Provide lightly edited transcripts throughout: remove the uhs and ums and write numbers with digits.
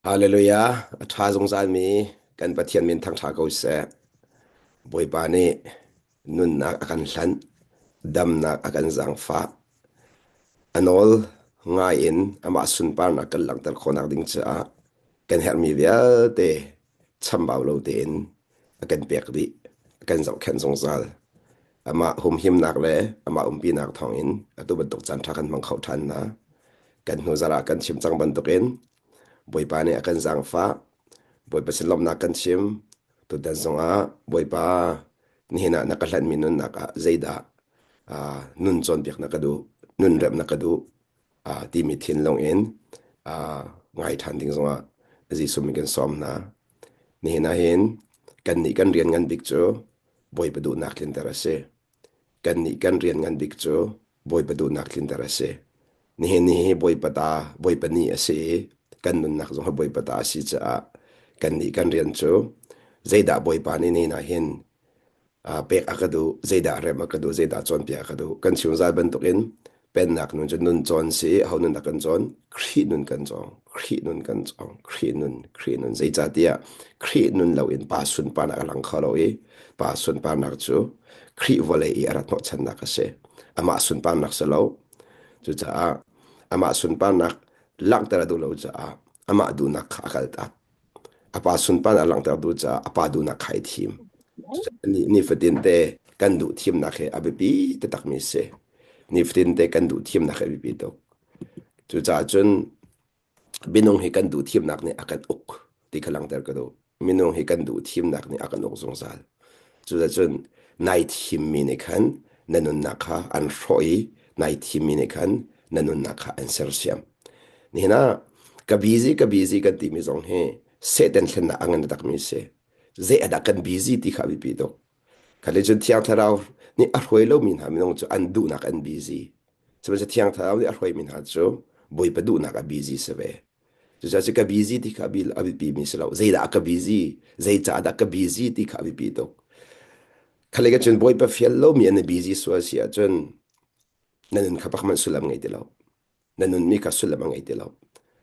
Hallelujah! A ṭha zungzalmi kan Pathian min thangṭha ko seh. Bawipa nih nunnak a kan hlanh, damnak a kan zaangfah. A nawl ngai in amah sunparnak kan langhter khawhnak ding caah kan herhmi vialte chambau lo tein a kan pek dih, a kan zohkhenh zungzal. Amah humhimnak le amah umpinak thawngin atu bantuk caan ṭha kan hmang kho ṭhan hna. Kan hnu zarh ah kan chim cang bantukin Bawipa nih a kan zaangfah. Bawipa sin lawmhnak kan chim. Tutan zongah Bawipa nihin ah na ka hlanhmi nunnak ah zeidah uh, nun cawnpiak na ka duh, nun remh na ka duh uh, timi thinlung in uh, ngai ṭhan ding zongah Jesuh min kan sawm hna. Nihin ah hin kannih kan rian ngan bik cu Bawipa duhnak tlinter a si. Kannih kan rian ngan bik cu Bawipa duhnak tlinter a si. Nihin ni hi Bawipa ta, Bawipa ni a si i kan nunnak zong hi Bawipa ta a si caah kannih kan rian cu zeidah Bawipa nih nihin ah hin pek a ka duh, zeidah rem a ka duh, zeidah cawnpiak a ka duh. Kan chungzal bantukin pennak nun cu nun cawn si, ho nun dah kan cawn? Khrih nun kan cawng, Khrih nun kan cawng, Khrih nun, Khrih nun. Zeicahtiah Khrih nun loin pa sunparnak a lang kho lo i pa sunparnak cu Khrih vawlei i a rat hnawhchannak a si. Amah sunparnak si lo. Cucaah amah sunparnak langhter a duh lo caah amah duhnak kha a kaltak. A pa sunparnak a langhter duh caah a pa duhnak kha ai thim. Nifatin te kan duh thimnak hi a biapi taktakmi a si. Nifatin te kan duh thimnak hi a biapi tuk. Cucaah cun minung hi kan duh thimnak nih a kan uk ti kha langhter ka duh. Minung hi kan duh thimnak nih a kan uk zungzal. Cuticun nai thimmi nih khan na nunnak kha an hrawh i nai thimmi nih khan na nunnak kha an sersiam. Nihin ah ka busy ka busy kan timi zong hi Satan thlennak a ngan takmi a si. Zei ah dah kan busy ti kha a biapi tuk. Kha cun Thiang Thlarau nih a hruai lomi hna minung cu an duhnak an busy. Sihmanhsehlaw Thiang Thlarau nih a hruaimi hna cu Bawipa duhnak a busy si ve. Cucaah cu ka busy ti kha a biapi mi si lo. Zeidah ka busy? Zeicah dah ka busy ti kha a biapi tuk. Khalei ka cun Bawipa fial lomi an i busy sual si ahcun na nun kha pakhat hmanh sullam ngei ti lo. Na nunmi kha sullam a ngei ti lo.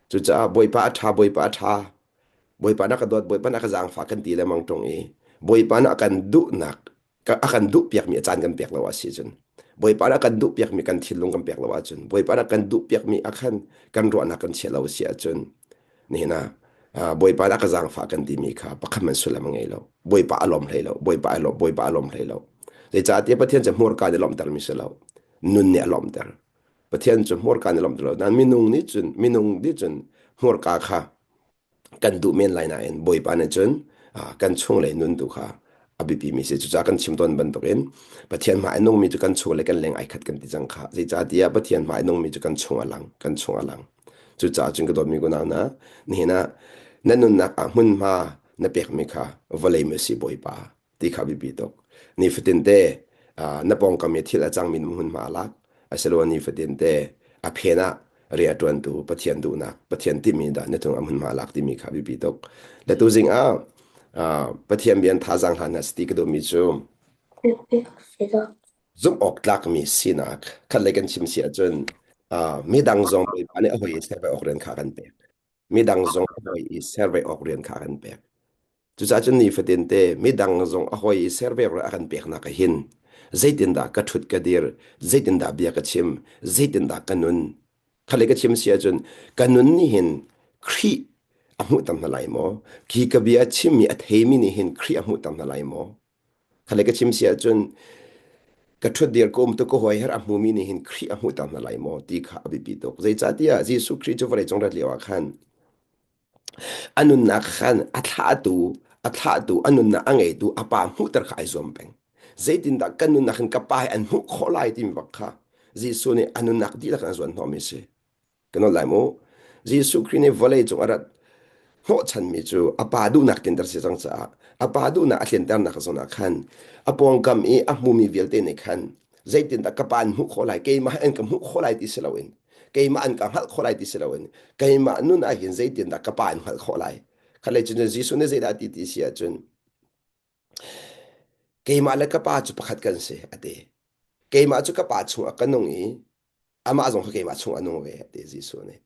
Cucaah Bawipa a ṭha, Bawipa a ṭha. Bawipa na ka dawt, Bawipa na ka zaangfah kan ti lengmang ṭung i Bawipa na kan duhnak a kan duhpiakmi a caan kan pek lo a si cun Bawipa nih a kan duhpiakmi kan thinlung kan pek lo ahcun Bawipa nih a kan duhpiakmi ah khan kan ruahnak kan chiah lo a si ahcun nihin ah Bawipa nih a ka zaangfah kan timi kha pakhat hmanh sullam a ngei lo Bawipa a lawm hlei lo Bawipa a lawm Bawipa a lawm hlei lo zeicahtiah Pathian cu hmurka nih lawmhtermi si lo nun nih a lawmhter Pathian cu hmurka nih lawmhter lo nain minung nih cun minung nih cun hmurka kha kan duh men lai nain Bawipa nih cun kan chunglei nun tu kha a biapimi si. Cucaah kan chim tawn bantukin Pathian hmai a nungmi cu kan chung le kan leng ai khat kan ti cang kha. Zeicahtiah Pathian hmai a nungmi cu kan chung a lang, kan chung a lang. Cucaah cun ka dawtmi kunau hna, nihin ah na nunnak ah hmunhma na pekmi kha vawlei mi si Bawipa ti kha biapi tuk. Nifatin te na pawngkam i thil a cangmi na hmunhma a lak asiloah nifatin te a phen ah rian a ṭuantu Pathian duhnak Pathian timi dah na cung a hmunhma a lak timi kha biapi tuk. Le tuzing ah Pathian bian thazaang hlan hna si ti ka duhmi cu zumh awk tlakmi sinak khat lei kan chim si ahcun midang zong Bawipa nih a hoi i ser ve awk rian kha kan pek. Midang zong a hoi i ser ve awk rian kha kan pek. Cucaah cun nifatin te midang zong a hawi i ser ve a kan peknak ah hin zeitindah ka ṭhut ka dir, zeitindah bia ka chim, zeitindah ka nun. Khale ka chim si ahcun ka nun nih hin Khrih a hmuhter hna lai maw? Khi ka bia chimmi a theimi nih hin Khrih a hmuhter hna lai maw? Khale ka chim si ahcun ka ṭhutdir ka um tu ka hawi her a hmumi nih hin Khrih a hmuhter hna lai maw ti kha a biapi tuk. Zeicahtiah Jesuh Khrih cu vawleicung rat lio ah khan A nunnak khan a thlahtu, a thlahtu, a nunnak a ngeitu a pa hmuhter kha ai zuam peng. Zeitindah kan nunnak hin ka pa hi an hmuh khawh lai timi bak kha Jesuh nih a nunnak dihlak in a zuan hnawhmi a si. Kan nawl lai mu. Jesuh Khrih nih vawlei cung a rat hnawhchanmi cu a pa duhnak tlinter si cang caah a pa duhnak a tlinternak zawn ah khan a pawngkam i a hmumi vialte nih khan zeitindah ka pa an hmuh khawh lai keimah an ka hmuh khawh lai ti si loin keimah an ka hngalh khawh lai ti si loin keimah nun ah hin zeitindah ka pa an hngalh khawh lai khalei cun Jesuh nih zeidah ti ti si ahcun keimah le ka pa cu pakhat kan si a ti keimah cu ka pa chungah ka nung i amah zong kha keimah chungah a nung ve a ti Jesuh nih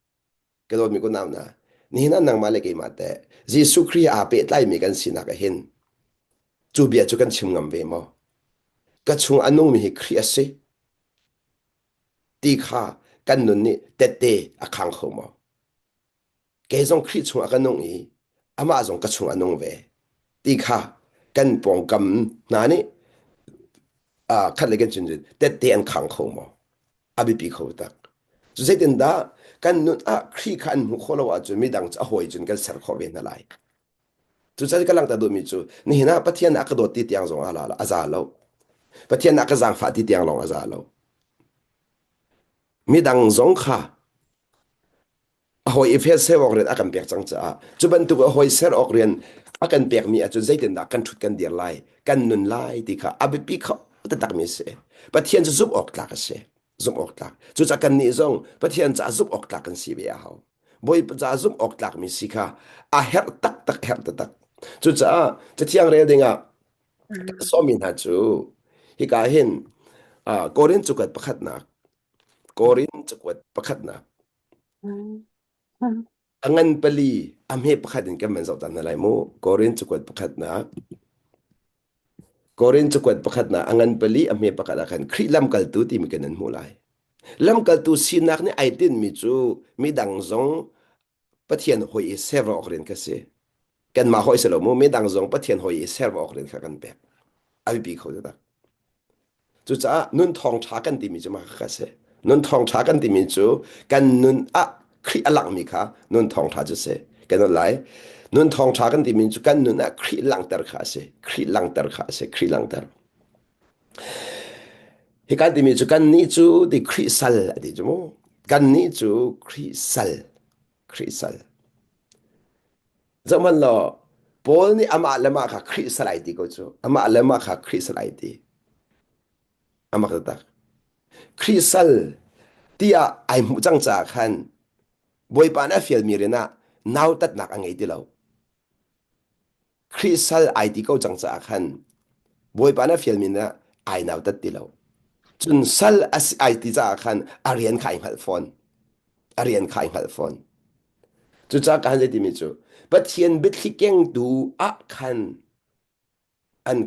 ka dawtmi kunau hna. Nihin ah nangmah le keimah teh Jesuh Khrih aa pehtlaimi kan sinak ah hin cu bia cu kan chim ngam ve maw? Ka chung a nungmi hi Khrih a si ti kha kan nun nih tette a khang kho maw? Kei zong Khrih chungah ka nung i amah zong ka chung a nung ve ti kha kan pawngkam hna nih khat le kan cun tette an khang kho maw? A biapi kho tak. Cu zeitindah kan nun ah Khrih kha an hmuh khawh lo ahcun midang cu a hawi cun kan ser khawh ve hna lai. Cucaah ka langhter duhmi cu nihin ah Pathian a ka dawt ti tiang zong a za lo. Pathian a ka zaangfah ti tiang lawng a za lo. Midang zong kha a hawi i fel ser awk rian a kan pek cang caah cu bantuk a hawi ser awk rian a kan pekmi ahcun zeitindah kan ṭhut kan dir lai kan nun lai ti kha a biapi kho taktakmi a si. Pathian cu zumh awk tlak a si. Zumh awk tlak. Cucaah kannih zong Pathian caah zumh awk tlak kan si ve a hau. Bawipa caah zumh awk tlakmi si kha a herh taktak herh taktak. Cucaah Cathiang rel dingah kan sawmmi hna cu hika hin uh, Korin cakuat pakhatnak Korin cakuat pakhatnak a ngan pali a hme pakhat in kan van zoh ta hna lai mu. Korin cakuat pakhatnak Korin cakuat pakhatnak a ngan pali a hme pakhat ah khan Khrih lamkaltu timi kan nan hmuh lai. Lamkaltu sinak nih ai tinhmi cu midang zong Pathian hawi i ser awk rian kha si. Kanmah hawi si lo mu, midang zong Pathian hawi i ser awk rian kha kan pek. A biapi kho taktak. Cucaah nun thawngṭha kan timi cu mah kha si. Nun thawngṭha kan timi cu kan nun ah Khrih a langhmi kha nun thawngṭha cu si. Kan lai. Nun thawngṭha kan timi cu kan nun ah Khrih langhter kha a si. Khrih langhter kha a si. Khrih langhter. Hika timi cu kannih cu ti Khrih sal a ti cu mu. Kannih cu Khrih sal. Khrih sal. Zohhmanh law, Paul nih amah le mah kha Khrih sal ai ti ko cu. Amah le mah kha Khrih sal ai ti. Amak taktak. Khrih sal tiah ai hmuh cang caah khan Bawipa nih a fialmi rian ah nautatnak a ngei ti lo. Khrih sal ai ti ko cang caah khan Bawipa na fialmi na ai nautat ti lo. Cun sal a si ai ti caah khan a rian kha ai hngalh fawn. A rian kha ai hngalh fawn. Cucaah ka han zei timi cu Pathian biathli kengtu ah khan an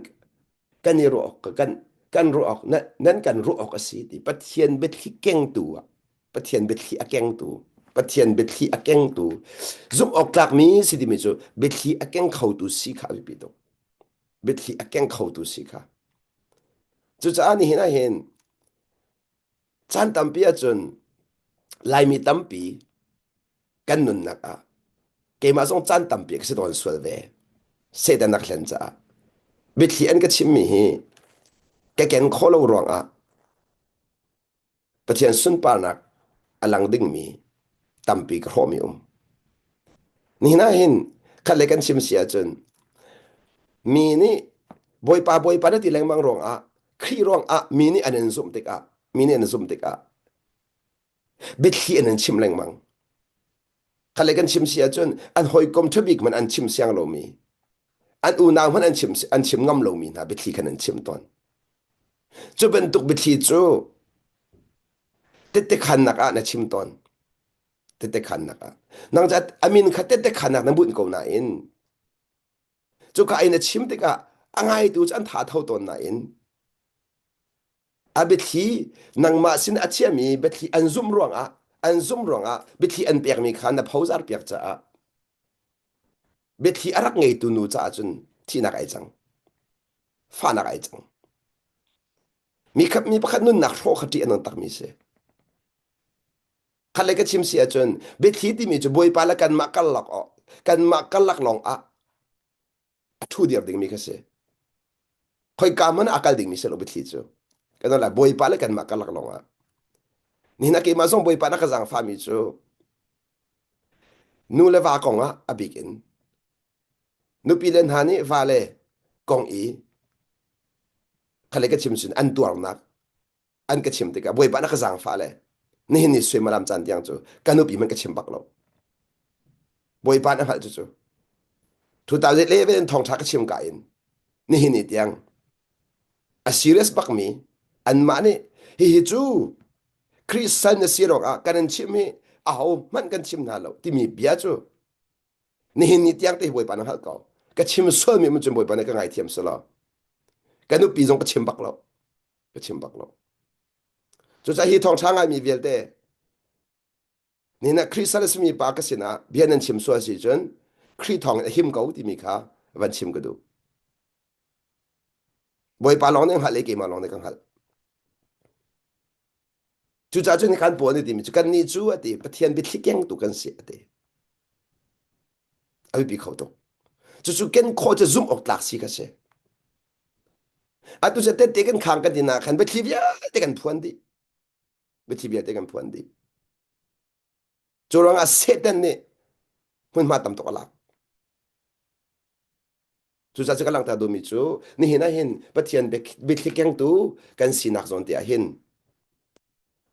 kan i ruah awk kan kan ruah awk nan kan ruah awk a si ti Pathian biathli kengtu ah Pathian biathli a kengtu Pathian biathli a kengtu zumh awk tlakmi si timi cu biathli a keng khotu si kha a biapi tuk biathli a keng khotu si kha cucaah nihin ah hin caan tampi ahcun Laimi tampi kan nunnak ah keimah zong caan tampi ka si tawn sual ve Satan a hlen caah biathli an ka chimmi hi ka ken khawh lo ruangah Pathian sunparnak a lang dingmi tampi ka hrawhmi um nihin ah hin khat le kan chim si ahcun mi nih Bawipa Bawipa na ti lengmang ruangah Khrih ruangah mi nih an in zumh tikah mi nih an zumh tikah biathli an in chim lengmang. Khale kan chim si ahcun an hawikom ṭhabik hmanh an chim siang lomi, an unau hmanh an chim an chim ngam lomi hna biathli khan an chim tawn. Cu bantuk biathli cu tette khannak ah na chim tawn. Tette khannak ah. Nang ca amin kha tette khannak na bunh ko nain cuka in na chim tikah a ngaitu cu an tha tho tawn nain A biathli nangmah sin a chiami biathli an zumh ruangah an zumh ruangah biathli an pekmi kha na phozar piak caah biathli a rak ngeitu nu caah cun thihnak ai cang fahnak ai cang mi khat mi pakhat nunnak hrawh kha ṭih a nung takmi si khat le ka chim si ahcun biathli timi cu bawipa le kanmah karlak kanmah karlak lawng ah a ṭhu dir dingmi kha si khoika hmanh ah a kal dingmi si lo biathli cu kan lai bawipa le kanmah karlak lawng ah nihin ah keimah zong bawipa na ka zaangfahmi cu nu le va kong ah a bik in nupi le hna nih va le kong i khale ka chim sin an tuarnak an ka chim tikah bawipa na ka zaangfah le nihin ni suimilam caan tiang cu ka nupi hmanh ka chim bak lo bawipa na hngalh cu cu 2011 in thawngṭha ka chim ka in nihin ni tiang a serious bak mi anmah nih hihi cu Christian na si ruangah kan in chim hi aho hmanh kan chim hna lo timi bia cu. Nihin ni tiang te Bawipa na hngalh ko. Ka chim sualmi um cun Bawipa nih ka ngaithiam selaw. Ka nupi zong ka chim bak lo. Ka chim bak lo. Cucaah hi thawngṭha ngaimi vialte nihin ah Khrih sal a simi pa ka sinah bia nan chim sual si cun Khrih thawng in a him ko timi kha van chim ka duh. Bawipa lawng nih hngalh i keimah lawng nih ka hngalh. Cucaah cun kan pawl nih timi cu kannih cu a ti Pathian biathli kengtu kan si a ti. A biapi kho tuk. Cucu ken khawh cu zumh awk tlak si kha si. Atu cu tette kan khang kan ti khan biathli vialte kan phuan dih. Biathli vialte kan phuan dih. Cu ruangah Satan nih hmunhma tam tuk a lak. Cucaah cu ka langhter duhmi cu nihin ah hin Pathian biathli kengtu kan sinak zawn te ah hin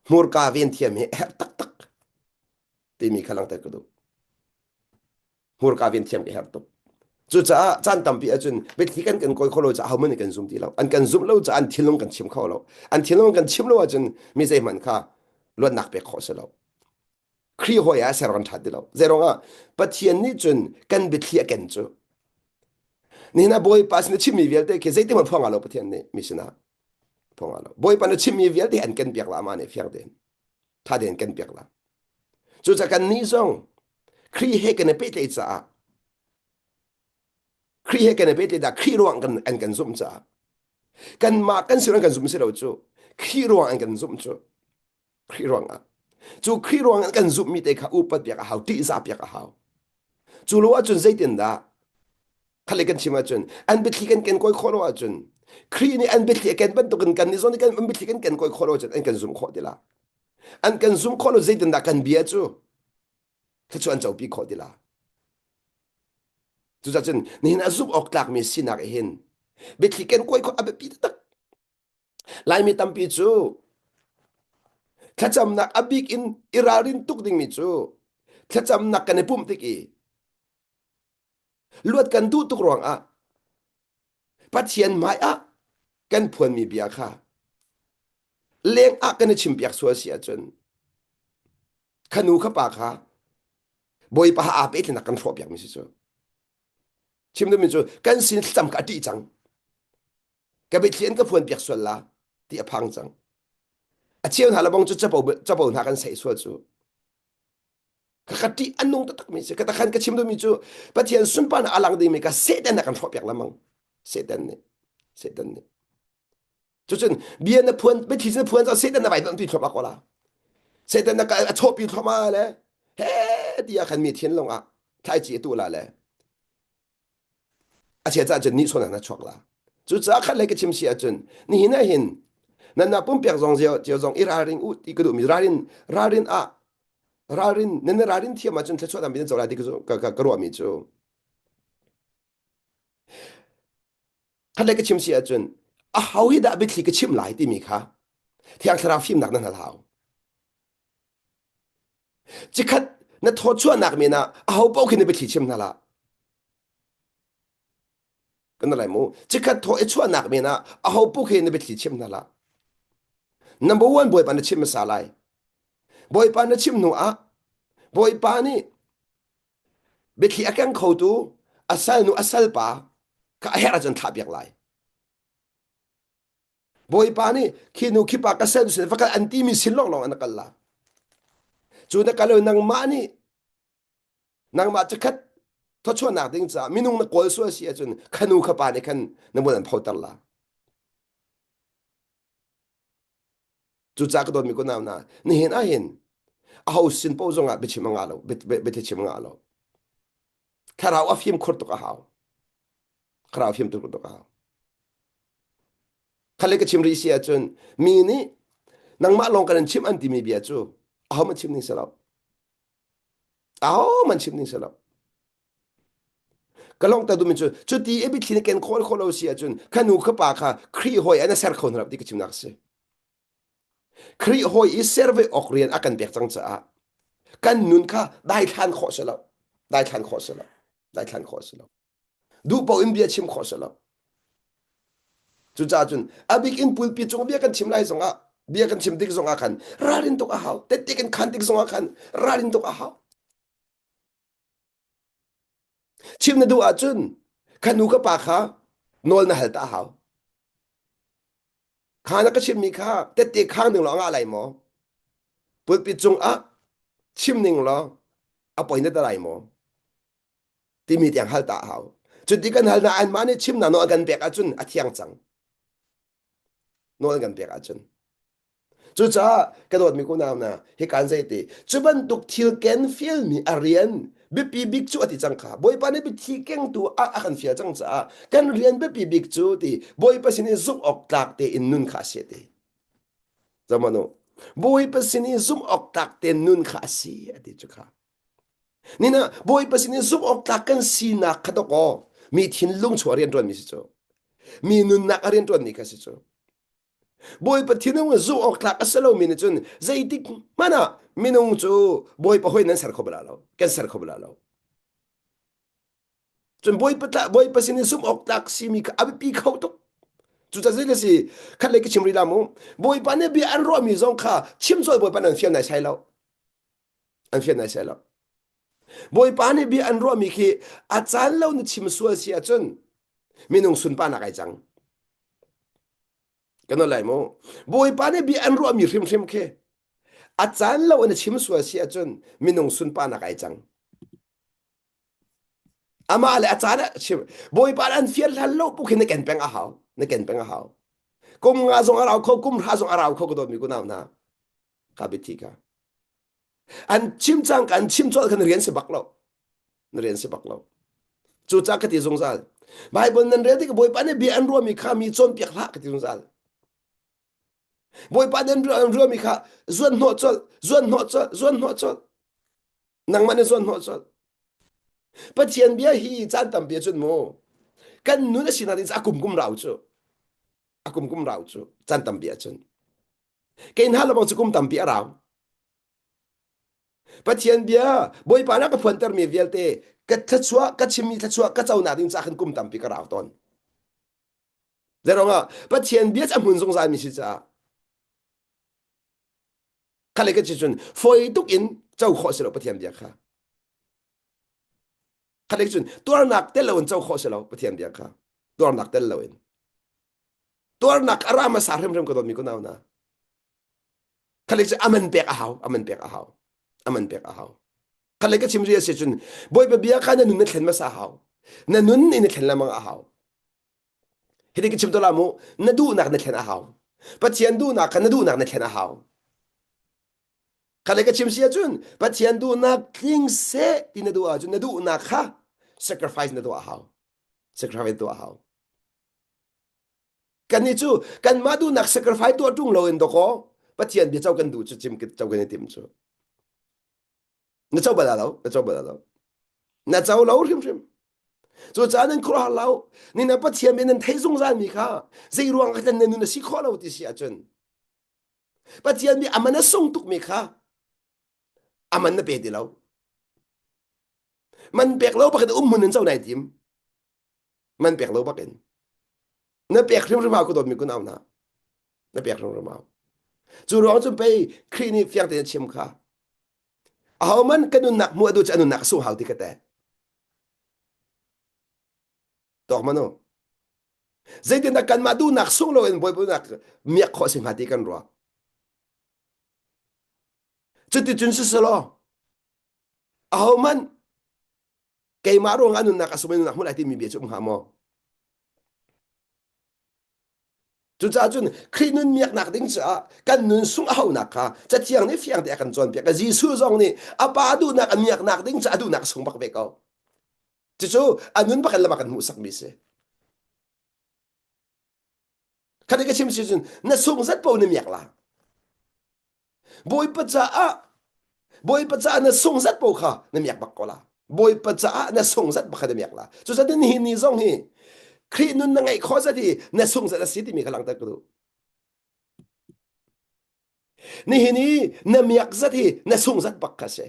hmurka ven thiam hi a herh taktak timi kha langhter ka duh. Hmurka ven thiam ka herh tuk. Cucaah caan tampi ahcun biathli kan kan kawi kho lo caah ahohmanh nih kan zum ti lo. An kan zumh lo caah an thinlung kan chim kho lo. An thinlung kan chim lo ahcun mi zeihmanh kha luatnak pek khawh si lo. Khrih hawi ah ser kan ṭha ti lo. Zeiruangah Pathian nih cun kan biathli a ken cu. Nihin ah Bawipa sin a chimmi vialte khi zeitin hmanh phuang lo Pathian nih mi sinah phuang lo. Bawipa na chimmi vialte an ken piak la amah nih fiang tein ṭha tein ken piak la. Cucaah kan nih zong Khrih he kan i pehtlaih caah Khrih he kan i pehtlaih dah Khrih ruang kan an kan zumh caah kanmah kan si an kan zumh si lo cu Khrih ruang an kan zumh cu Khrih ruangah. Cu Khrih ruangah kan zumhmi te kha upat piak a hau, ṭihzah piak a hau. Cu lo ahcun zeitindah khale kan chim ahcun an biathli kan ken kawi khawh lo ahcun Khrih nih an biathli a ken bantukin kan nih zong nih kan an biathli kan ken kawi khawh lo ahcun an kan zumh khawh ti la. An kan zumh khawh lo zeitindah kan bia cu thluachuah an copi khawh ti la. Cucaah cun nihin a zumh awk tlakmi sinak hin biathli ken kawi khawh a biapi taktak. Laimi tampi cu thlacamnak a bik in i ralrin tuk dingmi cu thlacamnak kan i pumh tik i luat kan duh tuk ruangah Pathian hmai ah kan phuanmi bia kha leng ah kan i chimpiak sual si ahcun kha nu kha pa kha Bawipa aa pehtlaihnak kan hrawhpiakmi si cu. Chim duhmi cu kan sin thlacam kha a ṭih cang. Ka biathli an ka phuan piak sual la ti a phang cang. A cheu hna lebang cu capo capo hna kan saih sual cu. Ka ka ṭih an nung taktak mi si. Ka takhan ka chim duhmi cu Pathian sunparnak a lang dingmi ka Satan na kan hrawh piak lamang. Satan nih. Satan nih. Cucun bia na phuan biathli na phuan cu Satan na vai don pi thluahmah ko la. Satan na ka a chawhpi thluahmah le he ti ah khan mi thinlung ah thlaici a tu la le a chia caah cun nihsawhnak na chuak la cucaah khat lei ka chim si ahcun nihin ah hin nan na pumpiak zong cio zong i ralring u ti ka duhmi ralrin ralrin ah ralrin nan ralrin thiam ahcun thluachuah tampi nan co lai ti ka ka ruahmi cu khat lei ka chim si ahcun a ho hi dah biathli ka chim lai timi kha thiang thlarau fimnak na hngal hau Cikhat na thawchuahnak men ah aho paoh khi na biathli chim hna hlah. Kan lai mu. Cikhat thaw i chuahnak men ah aho paoh khi na biathli chim hna hlah. Number one Bawipa na chim hmasa lai. Bawipa na chim hnu ah Bawipa nih biathli a keng khotu a salnu a salpa kha a herh ahcun thlah piak lai. Bawipa nih khi nu khi pa ka sen sin va kal an timi sin lawnglawng an kal la. Cu na kal nangmah nih nangmah cakhat thawchuahnak ding caah minung na kawl sual si ahcun khanu kha pa nih khan na mun an photer la. Cucaah ka dawtmi kunau hna nihin ah hin aho sin paoh zongah biachim a ngah lo biathli chim a ngah lo. Thlarau a fim khur tuk a hau. Thlarau fim tuk tuk a hau. Khale ka chim rih si ahcun mi nih nangmah lawng kan in chimh an timi bia cu ahohmanh chim ning si lo. Ahohmanh chim ning si lo. Ka lawng ta duhmi cu cuti i biathli na ken khawh khawh lo si ahcun kha nu kha pa kha Khrih hawi ah na ser kho hna lo ti ka chimnak a si. Khrih hawi i ser ve awk rian a kan pek cang caah kan nun kha daithlan khawh si lo. Daithlan khawh si lo. Daithlan khawh si lo. Duh paoh in bia chim khawh si lo. Cucaah cun a bik in pulpi cung bia kan chim lai zongah bia kan chim tik zongah khan ralrin tuk a hau. Tette kan khan tik zongah khan ralrin tuk a hau. Chim na duh ahcun kha nu ka pa kha nawl na hal ta a hau. Kha na ka chimmi kha tette khang ding law a ngah lai maw? Pulpit cungah chim ning law a poi na ta lai maw? Timi tiang hal ta a hau. Cuti kan hal na anmah nih chimnak nawl an kan pek ahcun a thiang cang. Nawl an kan pek ahcun. Cucaah ka dawtmi kunau hna, hikan zeiti cu bantuk thil ken fialmi a rian biapi bik cu a ti cang kha. Bawipa nih biathi kengtu ah a kan fial cang caah kan rian biapi bik cu ti Bawipa sin i zumh awk tlak tein nun kha a si ti. Zamanu Bawipa sin i zumh awk tlak tein nun kha a si a ti cu kha. Nina Bawipa sin i zumh awk tlak kan sinak kha dawkaw mi thinlung chuah rianṭuanmi si cu. Mi nunnak a rianṭuanmi kha si cu. Bawipa thinlung in zumh awk tlak a si lomi nih cun zeitik hmanh ah minung cu Bawipa hawi nan ser kho bal lo kan ser kho bal lo. Cun Bawipa tla Bawipa sin in zumh awk tlak simi kha a biapi kho tuk. Cucaah zei si khat lei ka chim rih la mu. Bawipa nih bia an ruahmi zong kha chim cawl Bawipa nan fial nai sai lo. An fial nai sai lo. Bawipa nih bia an ruahmi khi a caan lo na chim sual si ahcun minung sunparnak ai cang. Kan lai mu. Bawipa nih bia an ruahmi hrimhrim khi a caan lo in a chim sual si ahcun minung sunparnak ai cang. Amah le a caan ah chim. Bawipa an fial hlan lo puk hin na ken peng a hau. Na ken peng a hau. Kum nga zong a rau kho, kum hra zong a rau kho ka dawtmi kunau hna. Ka biathi ka. An chim cang ka an chim colh kha na rian si bak lo. Na rian si bak lo. Cucaah ka ti zungzal. Bible nan rel tik Bawipa nih bia an ruahmi kha mi cawnpiak hlah ka ti zungzal. Bawipa nih an ruahmi kha zuan hnawh colh, zuan hnawh colh, zuan hnawh colh. Nangmah nih zuan hnawh colh. Pathian bia hi caan tampi ahcun mu kan nun a sinak ding a kum kum rau cu a kum kum rau cu caan tampi ahcun Kei hna lawng cu kum tampi a rau. Pathian bia Bawipa na ka phuantermi vialte ka thluachuah ka chimmi thluachuah ka conak ding caah khan kum tampi ka rau tawn. Zeirong Pathian bia cu a hmun zungzal mi si caah khale ka ci cun fawi tuk in co khawh si lo Pathian bia kha. Khale cun tuarnak tel lo in co khawh si lo Pathian bia kha. Tuarnak tel lo in. Tuarnak a ra hmasa hrimhrim ka dawtmi kunau hna. Khale cu aman pek a hau, aman pek a hau, aman pek a hau. Khale ka chim ri a si cun Bawipa bia kha na nun na thlen hmasa hau. Na nun in na thlen lengmang a hau. Hiti ka chim to la mu, na duhnak na thlen a hau. Pathian duhnak kha na duhnak na thlen a hau. Khale ka chim si ahcun Pathian duhnak tling seh ti na duh ahcun na duhnak kha sacrifice na tuah a hau. Sacrifice tuah a hau. Kannih cu kanmah duhnak sacrifice tuah ṭung loin dawkaw Pathian bia co kan duh cu chim co kan i tim cu. Na co bal lo, na co bal lo. Na co lo hrimhrim. Cucaah nan khuaruahhar lo. Ni na Pathian bia nan theih zungzal mi kha zei ruang ah nan nun a si khawh lo ti si ahcun Pathian bia aman a sung tuk mi kha aman na pe ti lo. Man pek lo bakhin um hmun in co nai tim. Man pek lo bakin. Na pek hrimhrim hau ka dawtmi kun au hna. Na pek hrimhrim hau. Cu ruang cun pei Khrih nih fiang tein a chim kha. Aho man ka nunnak hmuh a duh cu a nunnak a sung hau ti ka te. Tawk manu. Zeitindah kanmah duhnak sung loin Bawipa duhnak miak khawh si hnga ti kan ruah. Cuticun siselaw, ahohmanh keimah ruangah nunnak a sung nunnak hmuh lai timi bia cu um hnga maw? Cucaah cun Khrih nun miaknak ding caah kan nun sung a haunak kha Cathiang nih fiang te a kan cawnpiak. Jesuh zong nih a pa duhnak a miaknak ding caah a duhnak a sung bak ve ko. Cucu a nun bak in lam a kan hmuhsakmi si. Khat ka chim si cun na sung zat po na miak la. Bawipa caah Bawipa caah na sung zat po kha na miak bak ko la. Bawipa caah na sung zat bak kha na miak la. Cucaah nihin ni zong hi Khrih nun na ngeih khawh zat hi na sung zat a si timi kha langhter ka duh. Nihin i na miak zat hi na sung zat bak kha si.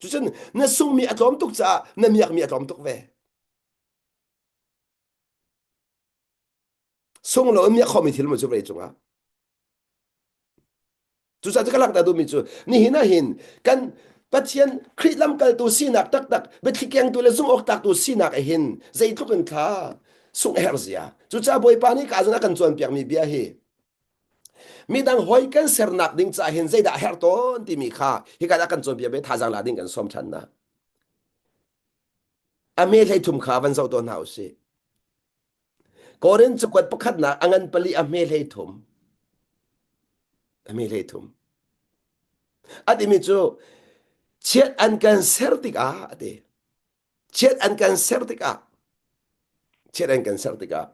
Cucun na sungmi a tlawm tuk caah na miakmi a tlawm tuk ve. Sung lo in miak khomi thil mu cu vawlei cungah. Cucaah cu ka langhter duhmi cu nihin ah hin kan Pathian Khrih lamkaltu sinak taktak biathli kengtu le zumh awk tlaktu sinak ah hin zeitluk in thla sungh a herh zia. Cucaah Bawipa nih ka zon a kan cawnpiakmi bia hi midang hoi kan sernak ding caah hin zeidah a herh tawn timi kha hika ah kan cawnpiak ve thazaang la ding kan sawm ṭhan na. A me hlei thum kha van zoh tawn hna usih. Korin cakuat pakhatnak a ngan pali a hme hlei thum. A hme hlei thum. A timi cu chiat an kan ser tikah a ti. Chiat an kan ser tikah chiat an kan ser tikah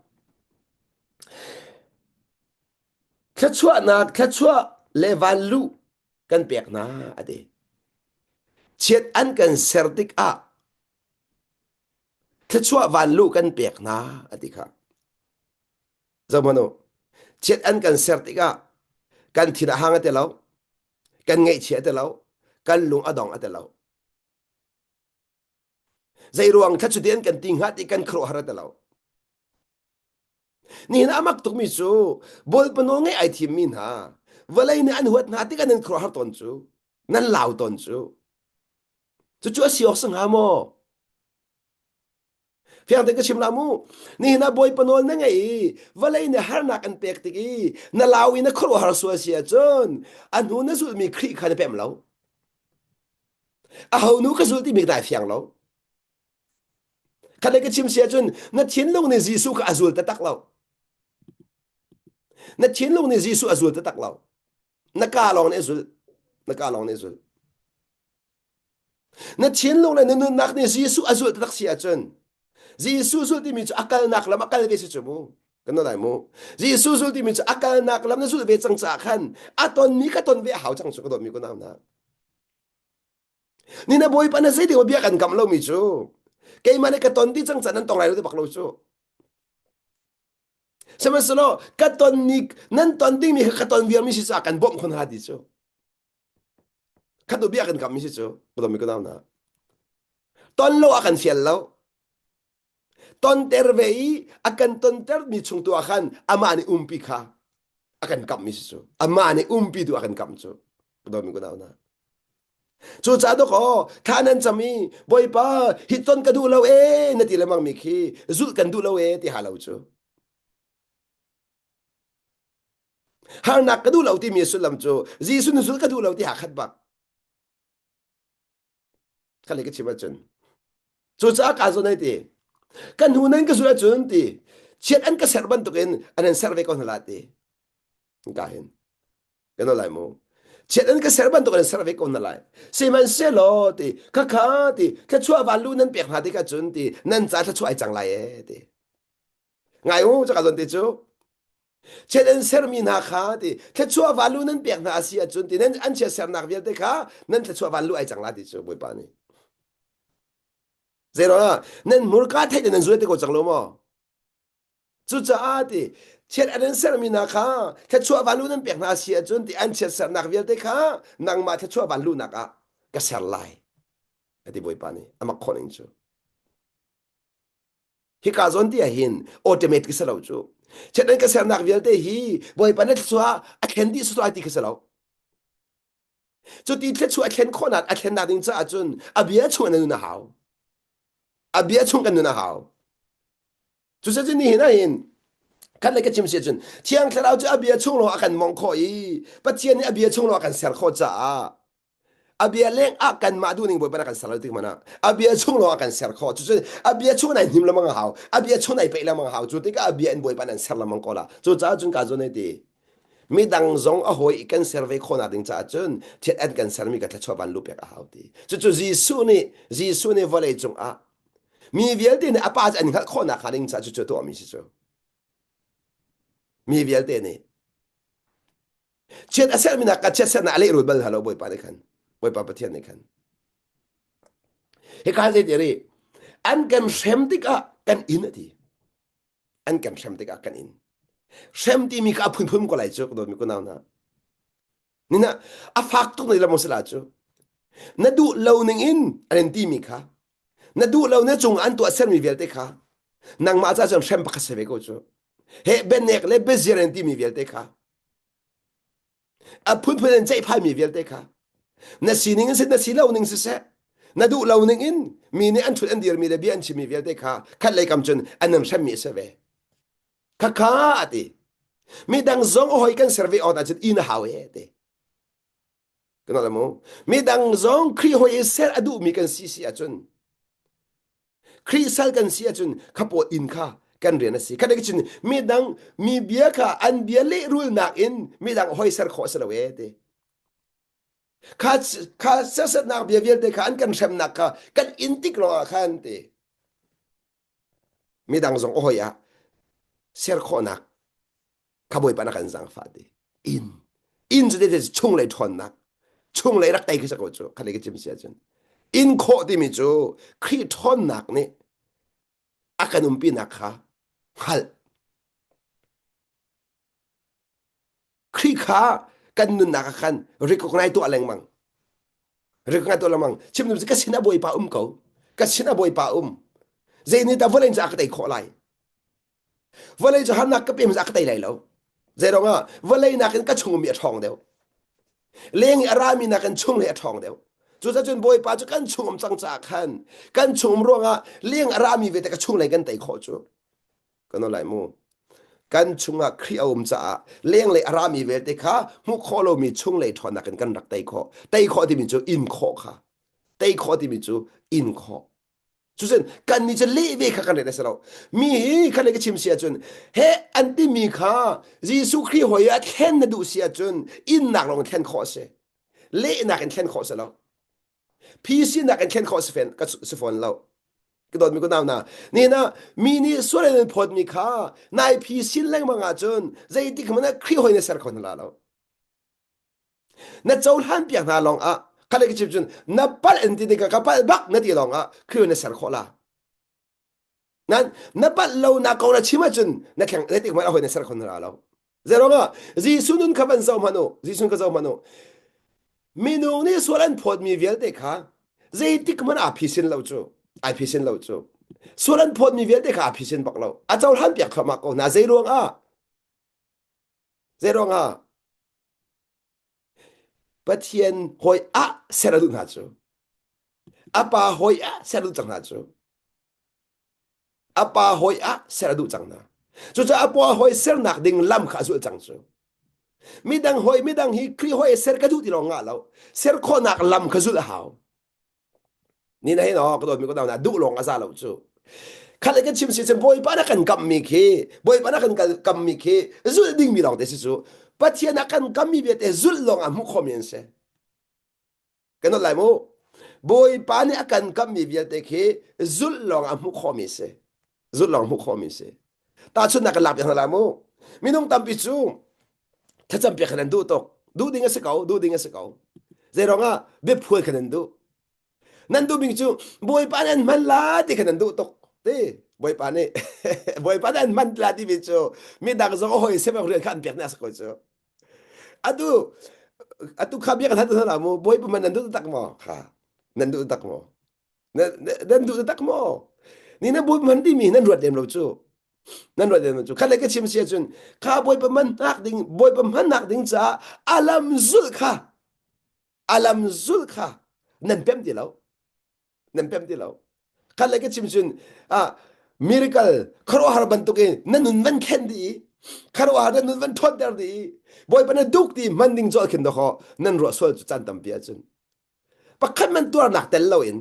thluachuahnak thluachuah le vanluh kan pek hna a ti. Chiat an kan ser tikah thluachuah vanluh kan pek hna a ti kha. Zohhmanh u. Chiat an kan ser tikah kan thin a hang a ti lo, kan ngaihchia a ti lo, kan lung a dong a ti lo. Zei ruang thla cuti an kan ti hnga ti kan khuaruahhar a ti lo. Nihin a mak tukmi cu Bawipa nawl ngaih ai thimmi hna vawlei nih an huat hna tikah nan khuaruahhar tawn cu, nan lau tawn cu. Cucu a si awk si hnga maw? Fiang tein ka chim la mu. Nihin ah Bawipa nawl na ngeih i vawlei nih harnak an pek tik i na lau i na khuaruahhar sual si ahcun a hnu na zulhmi Khrih kha na pem lo. Aho nu ka zul timi dai fiang lo. Khat ka chim si ahcun na thinlung nih Jesuh kha a zul taktak lo. Na thinlung nih Jesuh a zul taktak lo. Na ka lawng nih a zul. Na ka lawng nih a zul. Na thinlung le na nunnak nih Jesuh a zulh taktak si ahcun Jesuh zulh timi cu a kalnak lam a kal ve si cu mu. Kan lai mu. Jesuh zulh timi cu a kalnak lam na zulh ve cang caah khan a tonmi ka ton ve a hau cang cu ka dawtmi ku nau hna. Ni na bawipa na zeitik bia kan kam lomi cu keimah nih ka ton ti cang ca nan tong lai lo ti bak lo cu. Sihmanhsehlaw ka ton ni nan ton dingmi kha ka ton viarmi si caah kan bawmh khun ha ti cu. Khat bia kan kammi si cu ka dawtmi ka nau hna. Ton lo a kan fial lo. Tonter ve i a kan tonter mi chung tu ah khan amah nih umpi kha a kan kamhmi si cu. Amah nih umpi tu a kan kamh cu. Ka dawtmi ka nau hna. Cucaah dawkaw thla nan cam i Bawipa hi ton ka duh lo ee na ti lengmang mi khi zulh kan duh lo ee ti ha lo cu. Harnak ka duh lo timi sullam cu Jesuh na zulh ka duh lo ti ha khat bak. Kha le ka chim ahcun. Cucaah kaa zawn ai ti. Kan hnu nan ka zulh ahcun ti chiat an ka serh bantukin an an serh ve ko hna la ti. Ka hin. Kan lai mu. Chiat an ka ser bantuk an ser ve ko na lai. Sihmanhsehlaw ti khakha ti thluachuah vanlu nan pek hna tikah cun ti nan ca thluachuah ai cang lai e ti. Ngai u caka zon ti cu. Chiat an sermi hna kha ti thluachuah vanlu nan pek hna a si ahcun ti nan an chiat sernak vialte kha nan thluachuah vanlu ai cang la ti cu Bawipa nih. Zeiruangah nan hmurka theih nan zul te ko cang lo maw? Cucaah ti chiat an in sermi hna kha thluachuah vanlu nan pek hna si ahcun ti an chiat sernak vialte kha nangmah thluachuah vanlunak ah ka ser lai a ti Bawipa nih a mak khawh ning cu. Hika zawn ti ah hin automatic si lo cu. Chiat an ka sernak vialte hi Bawipa na thluachuah a thlen dih sual ti kha si lo. Cuti thluachuah a thlen khawhnak a thlennak ding caah cun a bia chung na nun a hau. A bia chung kan nun a hau. Cucaah nihin ah hin khat le ka chim si ahcun Thiang Thlarau cu a bia chung lawng a kan mawngh khawh i Pathian nih a bia chung lawng a kan ser khawh caah a bia leng ah kanmah duhning Bawipa a kan ser lo tik hmanh ah a bia chung lawng a kan ser khawh cucu a bia chung nai hnim lengmang a hau a bia chung nai peih lengmang a hau cu tikah a bia in Bawipa nan ser lengmang ko la cucaah cun ka zawn ti midang zong a hawi i kan ser ve khawhnak ding caah cun thiat an kan sermi ka thluachuah van lu pek a hau ti cucu Jesuh nih Jesuh nih vawlei cungah Mi vialte nih a pa cu an hngalh khawhnak hnga ding caah cucu a tuahmi si cu. Mi vialte nih. Chiat a sermi nak ka chiat sernak a lehrul bal hna lo Bawipa nih khan. Bawipa Pathian nih khan. Hika zei ti ri an kan hrem tikah kan in a ti. An kan hrem tikah kan in. Hrem timi kha a phunphun ko lai cu ka dawtmi kunau hna. Nina a fak tuk na lam sila cu. Na duh lo ning in an in timi kha na duh lo na cung an tuah sermi vialte kha nangmah ca cun hrem pakhat si ve ko cu. He benek le beziar an timi vialte kha a phunphun an ceihphai mi vialte kha. Na sining in si na si lo ning siseh na duh lo ning in mi nih an ṭhut an dirmi le bia an chimmi vialte kha khat lei kam cun an in hremmi a si ve. Khakha a ti. Midang zong a hoi kan ser ve awk ahcun inn a hau e ti. Kan mu. Midang zong Khrih hoi i ser a duhmi kan si si ahcun Khrih sal kan si ahcun kha pawl inn kha kan rian a si. Kha cun midang mi bia kha an bia lehrulnak in midang hoi ser khawh a si lo e ti. Kha kha sersetnak bia vialte kha an kan hremnak kha kan in tik lawngah khan ti. Midang zong a hoi ah ser khawhnak kha Bawipa na kan zaangfah ti. Inn inn cu te chunglei ṭhawnnak chunglei rak tei khi sa ko cu kha ka chim si ahcun inn khawh timi cu Khrih ṭhawnnak nih a kan umpinak kha hngalh Khrih kha kan nunnak ah khan recognize tuah lengmang. Recognize tuah lengmang. Chim dum ka sin ah Bawipa um ko. Ka sin ah Bawipa um. Zei nih dah vawlei cu a ka tei khawh lai? Vawlei cu harnak ka pem a ka tei lai lo. Zei ruangah vawlei nakin ka chung mi a ṭhawng deuh. Leng i a rami nakin chung he a ṭhawng deuh. Cucaah Bawipa cu kan chung um cang caah khan kan chung um ruangah leng a rami ve te ka chung lei kan tei khawh cu. Kan lai mu. Kan chungah Khrih a um caah lenglei a rami vialte kha hmuh khawh lomi chunglei ṭhawnnak in kan rak tei khawh. Tei khawh timi cu in khawh kha. Tei khawh timi cu in khawh. Cucun kan nih cu leh ve kha kan ret a si lo. Mi hi khan ka chim si ahcun he an timi kha Jesuh Khrih hoi ah thlen na duh si ahcun innak lawng in thlen khawh a si. Lehnak in thlen khawh a si lo. Phi sinak in thlen khawh si fen ka si fawn lo. Ka dawtmi ka nau na ni na mi nih sual in phawtmi kha nai phi sin lengmang ahcun zeitik hmanh ah Khrih hoi na ser kho hna la lo. Na cohlan piak hna lawng ah kha ka chim cun na palh in ti tikah ka palh bak na ti lawng ah Khrih na ser khawh la. Nan na palh lo na ko na chim ahcun na thleng zeitik hmanh ah hoi na ser kho hna lo. Zeiruangah Jesuh nun kha van zoh hmanh u. Jesuh ka zoh hmanh u. Minung nih sual an phawtmi vialte kha zeitik hmanh aa phisin lo cu. Ai phisin lo cu. Sual an phawtmi vialte kha aa phisin bak lo. A cohlan piak thluahmah ko hna. Zeiruangah? Zeiruangah? Pathian hawi ah ser a duh hna cu. A pa hawi ah ser a duh cang hna cu. A pa hawi ah ser a duh cang hna. Cucaah a pa hawi sernak ding lam kha a zulh cang cu. Midang hawi midang hi Khrih hawi ser ka duh ti lawng ngah lo. Ser khawhnak lam kha zulh a hau. Ni na hin aw ka dawtmi ka dawt na duh lawng a za lo cu. Khat le kan chim si cun Bawipa na kan kammi khi Bawipa na kan kammi khi zulh dingmi lawng te si cu. Pathian a kan kammi vialte zulh lawng ah hmuh khawhmi an si. Kan dawt lai mu. Bawipa nih a kan kammi vialte khi zulh lawng ah hmuh khawhmi si. Zulh lawng hmuh khawhmi si. Tahchunhnak kan lak piak hna lai mu. Minung tampi cu thlacam piak khan an duh tuk. Duh ding a si ko, duh ding a si ko. Zeiruang ah biaphual khan an duh. Nan duh bing cu Bawipa nih an hman la ti khan an duh tuk. Ti Bawipa nih Bawipa nih an hman la timi cu midang zong a hawi sem rian kha an pek ni a si ko cu. Atu atu kha bia kan hal hna mu Bawipa man nan duh tak maw? Kha nan duh tak maw? Nan duh tak maw? Ni na Bawipa man timi nan ruat lem lo cu. Nan ruat lem lo cu. Khat le ka chim si ahcun kha Bawipa man nak ding Bawipa hman nak ding caah alam zulh kha alam zulh kha nan pem ti lo. Nan pem ti lo. Khat le ka chim cun ah miracle khuaruahhar bantuk in na nun van khen dih i khuaruahhar na nun van ṭhawnter dih i Bawipa na duk ti hman ding cu khin dawkaw nan ruah sual cu caan tampi ahcun pakhat man tuarnak tel loin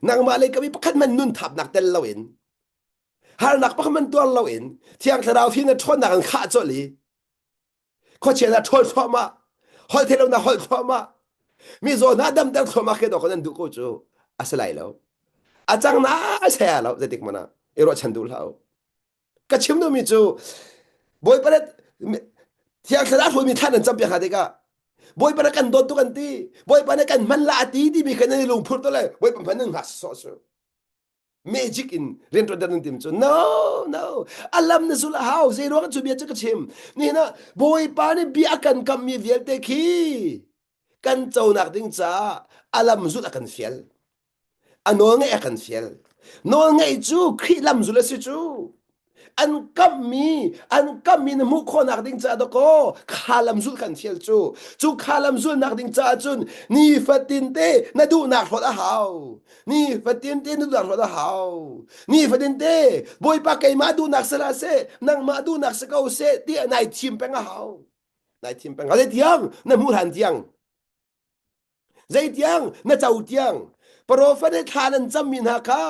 nangmah le kami pakhat man nun thapnak tel loin harnak pakhat man tuar loin thiang thlarau hi na ṭhawnnak in khah colh i khuachia na ṭhawl thluahmah holh theih lo na holh thluahmah mi zaw na damter thluahmah khi dawk nan duh ko cu a si lai lo a cang na saya lo zeitik mana i ruahchan duh hlah u ka chim duhmi cu bawipa le thiang thlarau hruaimi thla nan campiak hna tikah bawipa na kan dawt tuk an ti bawipa na kan hman la a ti timi kha nan i lungphur to le bawipa hman nan hngak sawh su magic in rianṭuan nan tim cu no no alam na zul a hau zei ruang cu bia cu ka chim nihin ah bawipa nih bia a kan kammi vialte khi kan conak ding caah alam zulh a kan fial a nawl ngeih a kan fial nawl ngeih cu Khrih lam zul a si cu. An kammi an kammi na hmuh khawhnak ding caah dakaw kha lam zulh kan fial cu. Cu kha lam zulhnak ding caah cun nifatin te na duhnak hlawt a hau. Nifatin te na duhnak hlawt a hau. Nifatin te Bawipa keimah duhnak si hlah seh, nangmah duhnak si ko seh tiah nai thim peng a hau. Nai thim peng. Zei tiang na hmuh hlan tiang. Zeitiang na co tiang profet nih thla nan cammi hna kha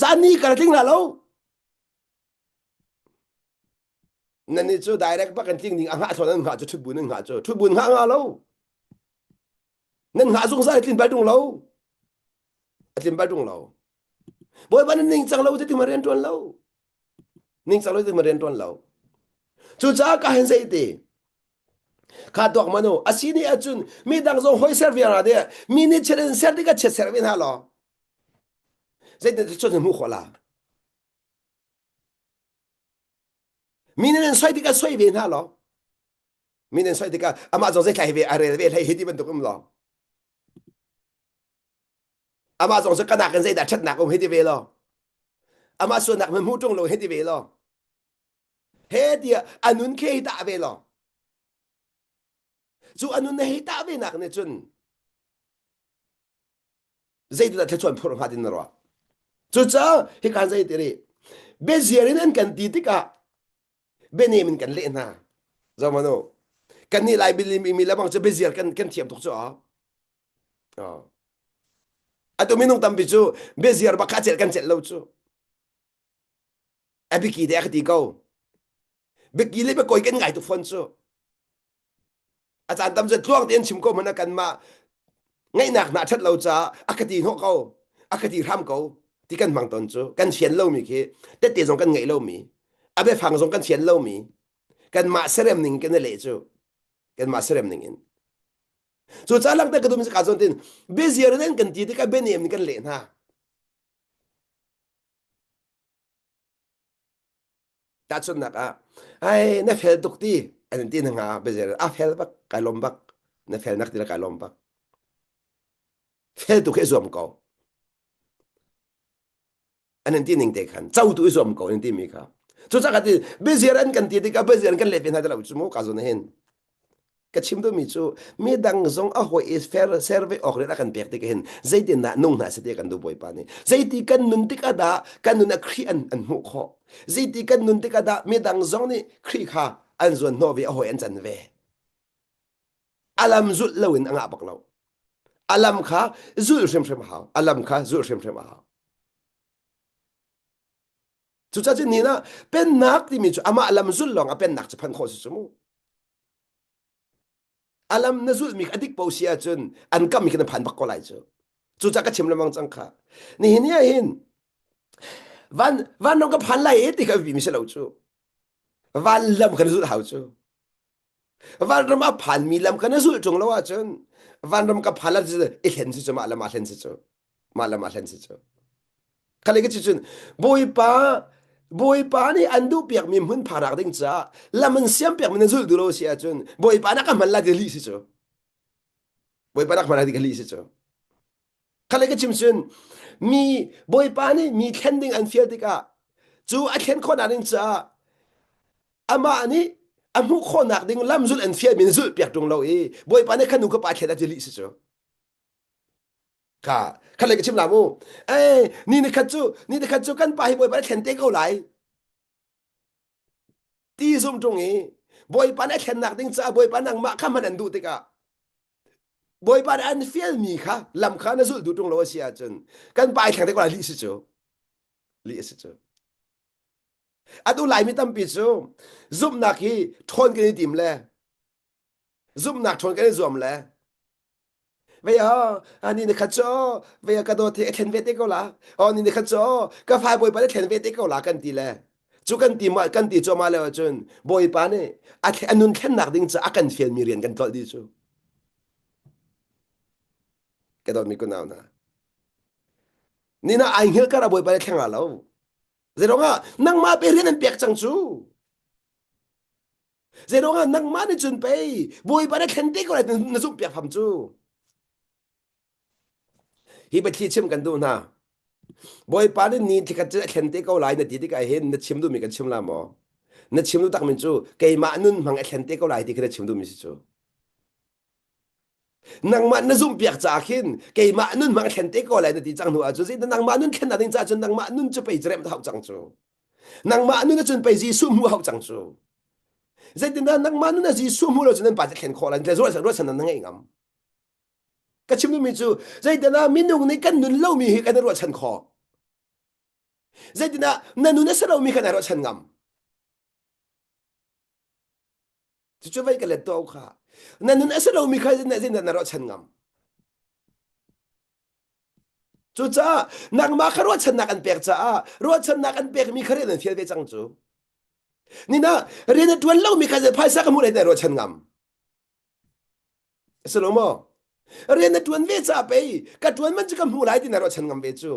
zan ni kar tling hna lo. Nan nih cu direct bak kan tling ding a hngah thlawn an hngah cu ṭhutbun an hngah cu ṭhutbun hngah nga lo. Nan hngah zungzal tlin bal ṭung lo. A tlin bal ṭung lo. Bawipa nan ning cang lo cu ti ma rian ṭuan lo. Ning cang lo cu ti ma rian ṭuan lo. Cucaah ka hen zei ti Kha tuak manu a si ni ahcun mi dang zong hoi ser viar de mi nih chiat in ser tikah chiat ser ve hna law zeitin cun hmuh khawh la mi nih an soi tikah soi ve hna law mi nih an soi tikah amah zong zeitlai ve a rel ve hlei hi ti bantuk um law amah zong cu kanak in zeidah ṭhatnak um hi ti ve law amah sualnak hmanh hmuh ṭung lo hi ti ve law he tiah a nun khi hei tah ve law cu a nun hei tah ve nak nih cun zeitindah thluachuah phurh hnga tin na ruah cucaah hika zei ti ri biaziar in an kan ti tikah bianem in kan leh hna zomanu kan nih lai mi lebang cu biaziar kan kan thiam tuk cu a atu minung tampi cu biaziar bak kha celh kan celh lo cu A biaki te a ka ti ko. Biaki le biakawi kan ngai tuk fawn cu. A caan tam cu tluang tein chim ko hmanh ah kanmah ngaihnak hna ṭhat lo caah a ka ti hnawh ko, a ka ti hram ko ti kan hmang tawn cu. Kan fian lomi khi tette zong kan ngeih lomi, a biafang zong kan fian lomi, kanmah serem ning kan i leh cu. Kanmah serem ning in. Cucaah langhter ka duhmi cu kaa zawn tin biaziar in an kan ti tikah bianem in kan leh hna. Tahchunhnak ah, ai na fel tuk ti an ti na nga biazel a fel bak kai lawm bak na fel nak ti la kai lawm bak fel tuk hi zuam ko an ti ning te khan co tu i zuam ko an ti mi kha cu cak ti biaziar an kan ti tikah biaziar an kan let ve hna ti lo cu mu ka zon hin Ka chim duhmi cu midang zong a hawi i fer ser ve awk rian a kan pek tik hin zeitindah nung hna seh ti kan duh Bawipa nih. Zeiti kan nun tikah dah kan nun ah Khrih an, an hmuh khawh. Zeiti kan nun tikah dah midang zong nih Khrih kha an zuan hnawh ve a hawi an can ve. Alam zulh loin a ngah bak lo. Alam kha zulh hrimhrim a hau. Alam kha zulh hrimhrim a hau. Cucaah cun ni ah pennak timi cu amah lam zulh lawng ah pennak cu phanh khawh si cu mu. Alam na zulhmi a dik po si ahcun an kammi khi na phan bak ko lai cu. Cucaah ka chim lengmang cang kha. Nihin ni ah hin van vanlawng ka phan lai e ti kha mi si lo cu. Van lam kan zulh hau cu. Vanram a phanmi lam kha na zulh ṭung lo ahcun vanram ka phan la i hlen si cu mah lam ah hlen si cu. Mah lam ah hlen si cu. Khale ka cun Bawipa Bawipa nih an duh piakmi hmun pharak ding caah lam an siam piakmi na zulh duh lo si ahcun Bawipa nak ka hman la ti lih si cu. Bawipa nak hman la ti ka lih si cu. Khale ka chim cun mi Bawipa nih mi thlen ding an fial tikah cu a thlen khawhnak ding caah amah nih a hmuh khawhnak ding lam zulh an fialmi na zulh piak ṭung lo i Bawipa nih kha nu ka pa thlen a ti lih si cu. Kha khat le ka chim la mu. Eh ni ni khat cu ni ni khat cu kan pa hi Bawipa nih thlen te ko lai. Ti zum ṭung i Bawipa nih a thlennak ding caah Bawipa nangmah kha hman an duh tikah Bawipa nih an fialmi kha lam kha na zulh duh ṭung lo a si ahcun kan pa i thleng te ko lai lih si cu. Lih a si cu. Atu Laimi tampi cu zumhnak hi ṭhawn kan i tim le zumhnak ṭhawn kan i zuam le vei oh ani ni khat cu vei ka dawt hi a thlen ve te ko la oh ni ni khat cu ka fai bawipa nih thlen ve te ko la kan ti le cu kan ti ma kan ti cuahmah le cun bawipa nih a a nun thlennak ding cu a kan fialmi rian kan tlolh dih cu ka dawtmi kunau hna ni na ai hngilh kar a bawipa nih thleng lo zeiruangah nangmah pe rian an pek cang cu Zeiruangah nangmah nih cun pei Bawipa na thlen te ko lai na zumh piak pham cu. Hi biathli chim kan duh hna. Bawipa nih ni thikhat cu a thlen te ko lai na ti tikah hin na chim duhmi kan chim la maw? Na chim duh takmi cu keimah nun hmang a thlen te ko lai ti khi na chim duhmi si cu. Nangmah na zumhpiak caah khin keimah nun hmang a thlen te ko lai na ti cang hnu ahcun zeitin nangmah nun thlennak ding caah cun nangmah nun cu pei rem hau cang cu. Nangmah nun ahcun pei Jesuh hmuh hau cang cu. Zeitindah nangmah nun ah Jesuh hmuh lo cun nan pa cu thlen khawh lai ruahchan ruahchan na ngeih ngam. Ka chim duhmi cu zeitindah minung nih kan nun lomi hi kan i ruahchan khawh. Zeitindah na nun a si lomi kha na ruahchan ngam. Cucu vei ka let to kha. Na nun a si lomi kha zeitindah na ruahchan ngam. Cucaah nangmah kha ruahchannak an pek caah ruahchannak an pekmi kha rian an fial ve cang cu. Nina rian a ṭuan lomi kha phaisa ka hmuh lai na ruahchan ngam. A si lo maw? Rian na ṭuan ve caah pei ka ṭuan man cu ka hmuh lai ti na ruahchan ngam ve cu.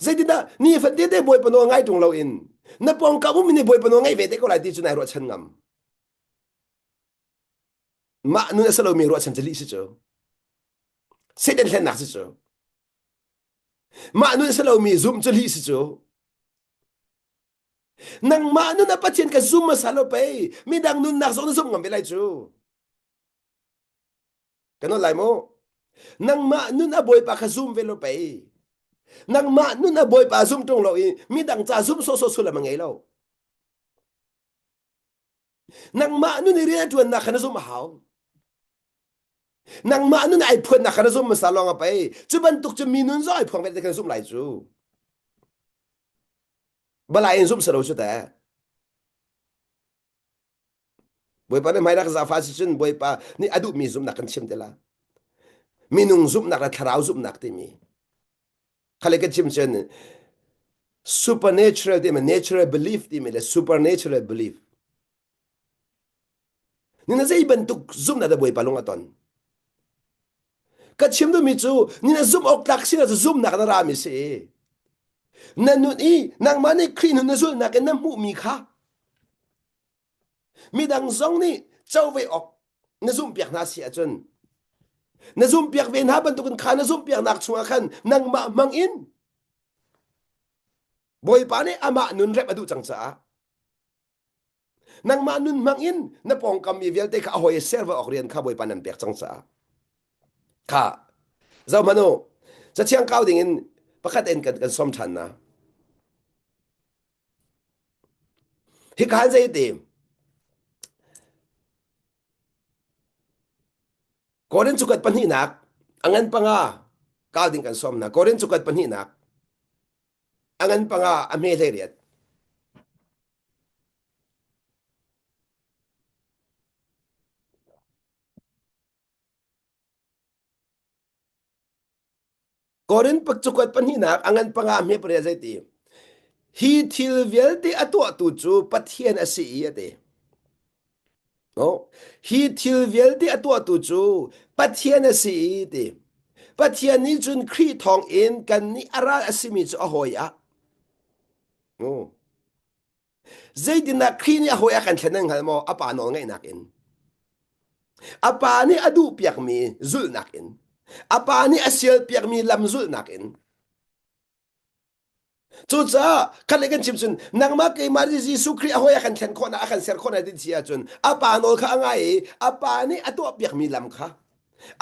Zeitindah ni fatin te Bawipa nawl ngai ṭung loin na pawngkam ummi nih Bawipa nawl ngaih ve te ko lai ti cu nai ruahchan ngam. Mah nun a si lomi ruahchan cu lih si cu. Satan hlennak si cu. Mah nun a si lomi zumh cu lih si cu. Nangmah nun a Pathian ka zum hmasa lo pei midang nunnak zong na zumh ngam ve lai cu. Kan nawl lai mu. Nangmah nun a Bawipa kha zum ve lo pei. Nangmah nun a Bawipa zum ṭung lo i midang ca zum sawsawh sullam a ngei lo. Nangmah nun i rian a ṭuannak kha na zumh a hau. Nangmah nun ai phuannak kha na zumh hmasa lawng a pei. Cu bantuk cu mi nun zong ai phuang ve te kha na zumh lai cu. Balai in zumh si lo cu teh. Bawipa nih hmai rak zafa si cun Bawipa nih a duhmi zumhnak kan chim te la. Minung zumhnak le thlarau zumhnak timi. Khale ka chim cun supernatural timi natural belief timi le supernatural belief. Ni na zei bantuk zumhnak dah Bawipa lung a ton? Ka chim duhmi cu ni na zumh awk tlak sin ah zumhnak na rami si. Na nun i nangmah nih Khrih nun na zulhnak in na hmuhmi kha midang zong nih co ve awk na zumhpiak hna si ahcun na zumhpiak ve hna bantukin kha na zumhpiaknak chungah khan nangmah hmang in Bawipa nih amah nun rep a duh cang caah nangmah nun hmang in na pawngkam mi vialte kha a hawi ser ve awk rian kha Bawipa nan pek cang caah kha zoh hmanh u cathiang kau ding in pakhat in kan kan som ṭhan na Hika han zei ti? Korin cukat pahnihnak a ngan panga kal ding kan sawm hna. Korin cukat pahnihnak a ngan panga a hme hlei riat. Korin cakuat pahnihnak a ngan panga hme pariat zeiti hi thil vialte a tuahtu cu Pathian a si i a ti. No? Hi thil vialte a tuahtu cu Pathian a si i ti. Pathian nih cun Khrih thawng in kannih a ral a simi cu a hawi ah. No. Zeitindah Khrih nih a hawi a kan thlen nan hngal maw? A pa nawl ngaihnak in. A pa nih a duhpiakmi zulhnak in. A pa nih a sialpiakmi lam zulhnak in. Cucaah khat le kan chim cun nangmah keimah nih Jesuh Khrih a hawi a kan thlen khawhnak a kan ser khawhnak ti si ahcun a pa nawl kha a ngai i a pa nih a tuahpiakmi lam kha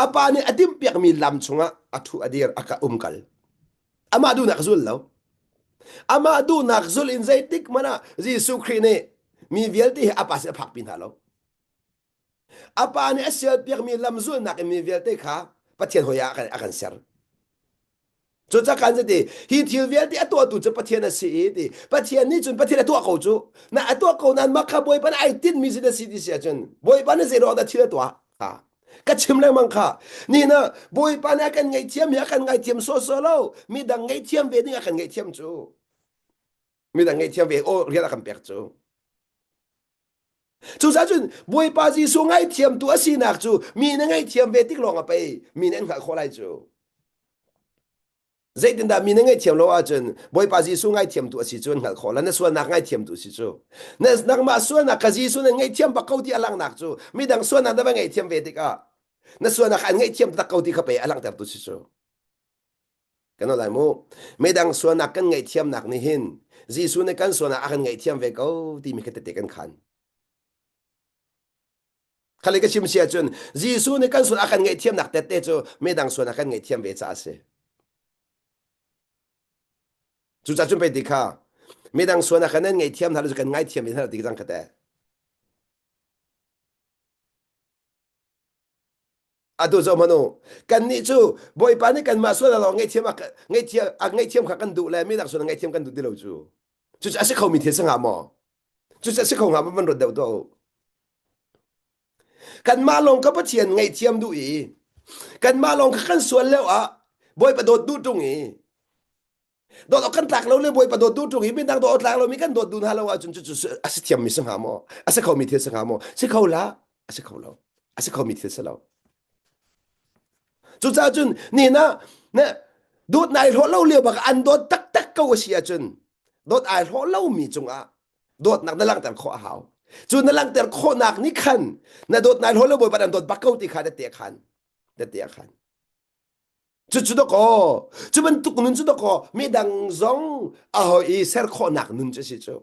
a pa nih a timhpiakmi lam chungah a thu a dir a ka umkal. Amah duhnak zul lo. Amah duhnak zul in zeitik hmanh ah Jesuh Khrih nih mi vialte hi a pa sin a phakpi hna lo. A pa nih a sialpiakmi lam zulnak in mi vialte kha Pathian hawi ah a kan ser. Cucaah kan ti hi thil vialte a tuahtu cu Pathian a si i ti Pathian nih cun Pathian a tuah ko cu na a tuah ko nain mah kha Bawipa nih ai tinhmi si na si ti si ahcun Bawipa nih zei ruang dah thil a tuah ha ka chim lengmang kha ni na bawipa nih a kan ngaihthiam hi a kan ngaithiam sawsawh lo midang ngaihthiam ve ding a kan ngaihthiam cu midang ngaihthiam ve aw rian a kan pek cu cucaah cun bawipa Jesuh ngaihthiamtu a sinak cu mi na ngaihthiam ve tik lawng a pei mi nih an hngalh khawh lai cu Zeitindah mi na ngaihthiam lo ahcun Bawipa Jesuh ngaithiamtu a si cu an hngalh khawh la na sualnak ngaithiamtu a si cu. Na nangmah sualnak ka Jesuh nan ngaihthiam bak ko ti a langhnak cu midang sualnak na va ngaihthiam ve tikah na sualnak an ngaihthiam tak ko ti kha pei a langhtertu si cu. Kan lai mu. Midang sualnak kan ngaihthiamnak nih hin Jesuh nih kan sualnak a kan ngaihthiam ve ko timi kha tete kan khan. Khali ka chim si ahcun Jesuh nih kan sual a kan ngaihthiamnak tette cu midang sual a kan ngaihthiam ve caah a si. Cucaah cun pei ti kha midang sual a kan nan ngaihthiam hna lo cu kan ngaithiam ve hna ti cang kha te. Atu zo manu kan nih cu Bawipa nih kanmah sual a ngaihthiam a ngaihthiam a ngaihthiam kha kan duh le midang sual a ngaihthiam kan duh ti lo cu. Cucu a si khomi thil si hnga maw? Cucu a si kho hnga maw van ruat deuh tuah u. Kanmah lawng ka Pathian ngaihthiam duh i kanmah lawng kha kan sual lio ah Bawipa dawt duh ṭung i dawt awk kan tlak lo le Bawipa dawt duh ṭung i midang dawt awk tlak lomi kan dawt duh hna lo ahcun cucu a si thiammi si hnga maw? A si khomi thil si hnga maw? Si kho la, a si kho lo. A si khomi thil si lo. Cucaah cun nihin ah na dawt nai hlawh lo lio bak an dawt taktak ko a si ahcun dawt ai hlawh lomi cungah dawtnak na langhter khawh a hau. Cu na langhter khawhnak nih khan na dawt nai hlawh lo Bawipa an dawt bak ko ti kha na te khan na te khan Cucu dakaw, cu bantuk nun cu dakaw, midang zong a hoi i ser khawhnak nun cu si cu.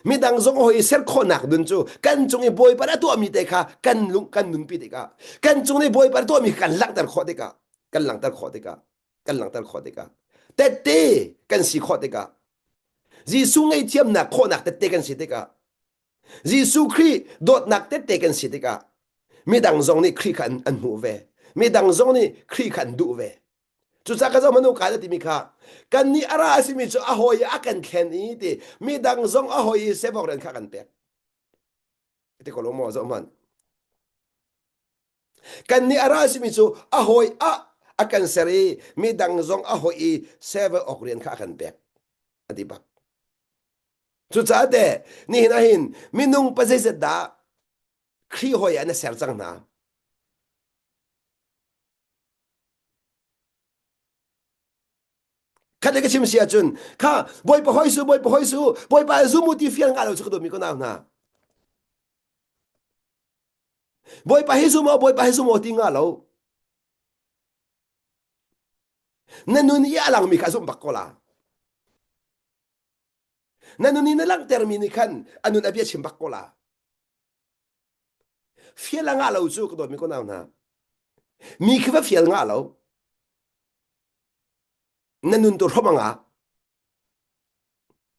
Midang zong a hoi i ser khawhnak nun cu kan cung i Bawipa a tuahmi te kha kan lung kan nunpi tikah, kan cung i Bawipa a tuahmi kan langhter khawh tikah, kan langhter khawh tikah, kan langhter khawh tikah, tette kan si khawh tikah, Jesuh ngaihthiamnak khawhnak tette kan si tikah, Jesuh Khrih dawtnak tette kan si tikah midang zong nih Khrih kha an, an hmuh ve. Midang zong nih Khrih kha an duh ve. Cucaah ka zoh ka na timi kha kan nih a ra a simi cu a hawi a kan thlen i ti midang zong a hawi i sevok rian kha kan pek. Ti ko lo maw zoh hmanh. Kan nih a ra simi cu a hawi ah a kan ser i midang zong a hawi i sevel awk rian kha a kan pek. A ti bak. Cucaah teh nihin ahhin minung pa zeizat dah Khrih hawi ah na ser cang hna? Khat le ka chim si ahcun kha Bawipa hoi su Bawipa hoi su Bawipa zum u ti fial ngah lo cu ka dawtmi ka nau hna. Bawipa hi zum aw Bawipa hi zum aw ti nga lo. Na nun i a langmi kha zumh bak ko la. Na nun i na langhtermi nih khan a nun a bia chim bak ko la. Fial a ngah lo cu ka dawtmi ko nau hna. Mi khi va fial ngah lo. Na nun tu hrom a ngah.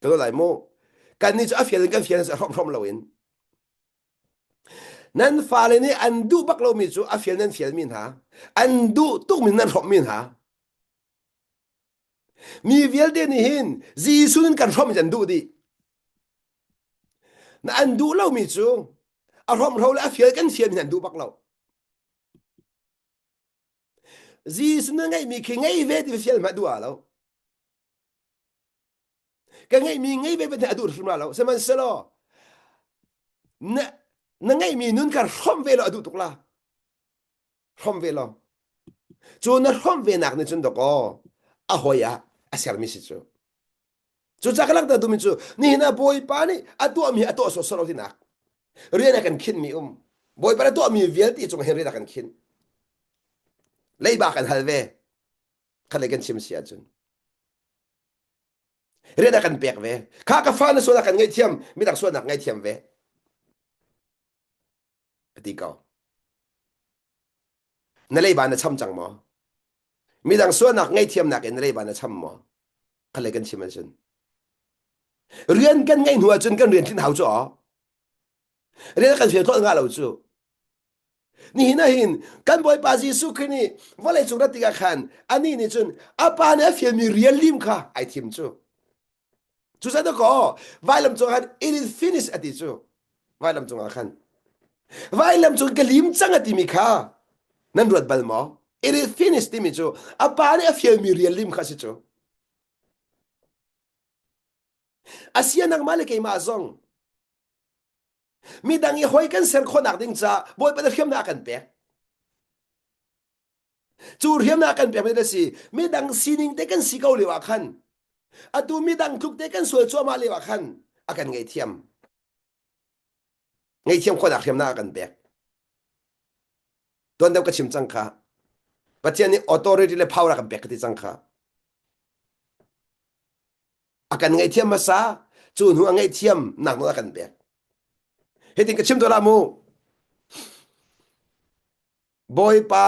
Ka dawt lai mu. Kan nih cu a fial in kan fial hrom hrom lo in. Nan fale nih an duh bak lomi cu a fial nan fialmi hna, an duh tukmi nan hrawmhmi hna. Mi vialte nih hin Jesuh in kan hrawmh an duh dih. Na an duh lomi cu a hrawmhro le a fial kan fialmi an duh bak lo. Jesuh na ngeihmi khi ngei ve ti fial hmanh duh ah lo. Ka ngeihmi ngei ve ve a duh hrim lo. Sihmanhsehlaw na na ngeihmi nun kha hrawmh ve lo a duh tuk la. Hrawmh ve lo. Cu na hrawmh ve nak nih cun dawkaw a hoi ah a sermi si cu. Cucaah ka langhter duhmi cu nihin ah Bawipa nih a tuahmi a tuah sawsawh lo tinak rian a kan khinhmi um. Bawipa nih a tuahmi vialte cung hin rian a kan khinh. Leiba kan hal ve. Khat le kan chim si ahcun. Rian a kan pek ve. Kha ka fa na sual a kan ngaihthiam, midang sualnak ngaihthiam ve. A ti ko. Na leiba na cham cang maw? Midang sualnak ngaihthiamnak in na leiba na cham maw? Khat le kan chim ahcun. Rian kan ngeih hnu ahcun kan rian tlin hau cu aw. Rian kan fial tlawt ngah lo cu. Nihin ah hin kan Bawipa Jesuh Khrih nih vawleicung rat tikah khan anih nih cun a pa nih a fialmi rian lim kha ai thim cu. Cucaah dakaw vailam cungah khan it is finished a ti cu. Vailam cungah khan. Vailam cung ka lim cang a timi kha nan ruat bal maw? It is finished timi cu a pa nih a fialmi rian lim kha si cu. Asia nangmah le keimah zong Midang i hawi kan ser khawhnak ding caah Bawipa na hriamnak a kan pek. Cu hriamnak kan pek mi si midang sining te kan si ko lio ah khan atu midang tluk te kan sual cuahmah lio ah khan a kan ngaihthiam. Ngaihthiam khawhnak hriamnak a kan pek. Tuan deuh ka chim cang kha. Pathian nih authority le power a kan pek ka ti cang kha. A kan ngaihthiam hmasa, cu hnu a ngaihthiam nak nawl a kan pek. Hitin ka chim tuah mu. Bawipa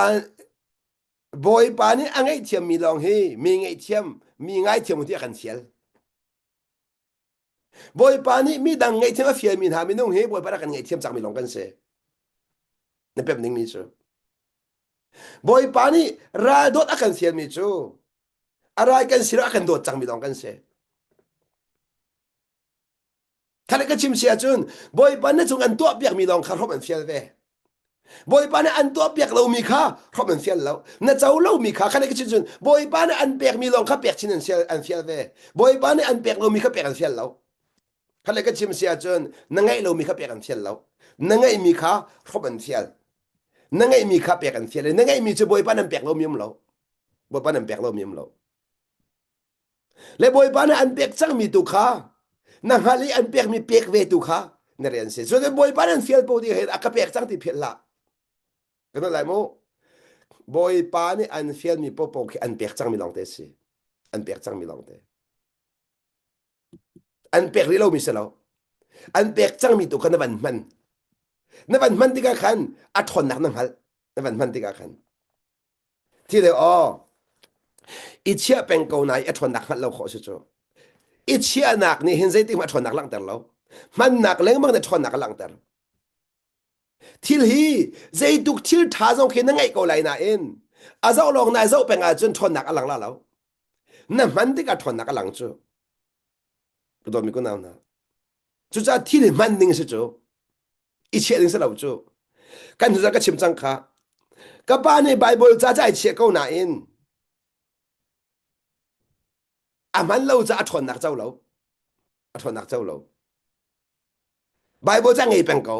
Bawipa nih a ngaihthiammi lawng hi mi ngaihthiam mi ngaithiam ti a kan fial. Bawipa nih midang ngaihthiam a fialmi hna minung hi Bawipa rak kan ngaihthiam cangmi lawng kan si. Na pem dingmi cu. Bawipa nih ral dawt a kan fialmi cu a ral kan si lo a kan dawt cangmi lawng kan si. Khat ka chim si ahcun Bawipa na cung an tuah piakmi lawng kha hrawm an fial ve. Bawipa nih an tuah piak lomi kha hrawm an fial lo. Na co lomi kha khat ka chim cun Bawipa nih an pekmi lawng kha pek chin an fial, an fial ve. Bawipa nih an pek lomi kha pek an fial lo. Khat ka chim si ahcun na ngeih lomi kha pek an fial lo. Na ngeihmi kha hrawm an fial. Na ngeihmi kha pek an fial. Na ngeihmi cu Bawipa nan pek lomi um lo. Bawipa nan pek lomi um lo. Le Bawipa nih an pek cangmi tu kha na hngalh i an pekmi pek ve tu kha na rian si. Cun Bawipa nih an fial po ti a ka pek cang ti philh hlah. Kan lai mu. Bawipa nih an fialmi popo khi an pek cangmi lawng te si. An pek cangmi lawng te. An pek rih lomi si lo. An pek cangmi tu kha na van hman. Na van hman tikah khan a ṭhawnnak na hngalh. Na van hman tikah khan. Thi le aw i chiah peng ko na i a ṭhawnnak hngalh lo khawh si cu. I chiahnak nih hin zeitik hmanh a ṭhawnnak langhter lo. Hmannak lengmang nih ṭhawnnak a langhter. Thil hi zeituk thil ṭha zong khi na ngeih ko lai nain a zoh lawng nai zoh peng ahcun ṭhawnnak a lang la lo. Na hman tikah ṭhawnnak a lang cu. Ka dawtmi kunau hna. Cucaah thil hi hman ding si cu. I chiah ding si lo cu. Kan hnu ka chim cang kha. Ka pa nih Bible ca ca ai chiah ko nain a hman lo ca a ṭhawnnak co lo. A ṭhawnnak co lo. Bible ca ngei peng ko.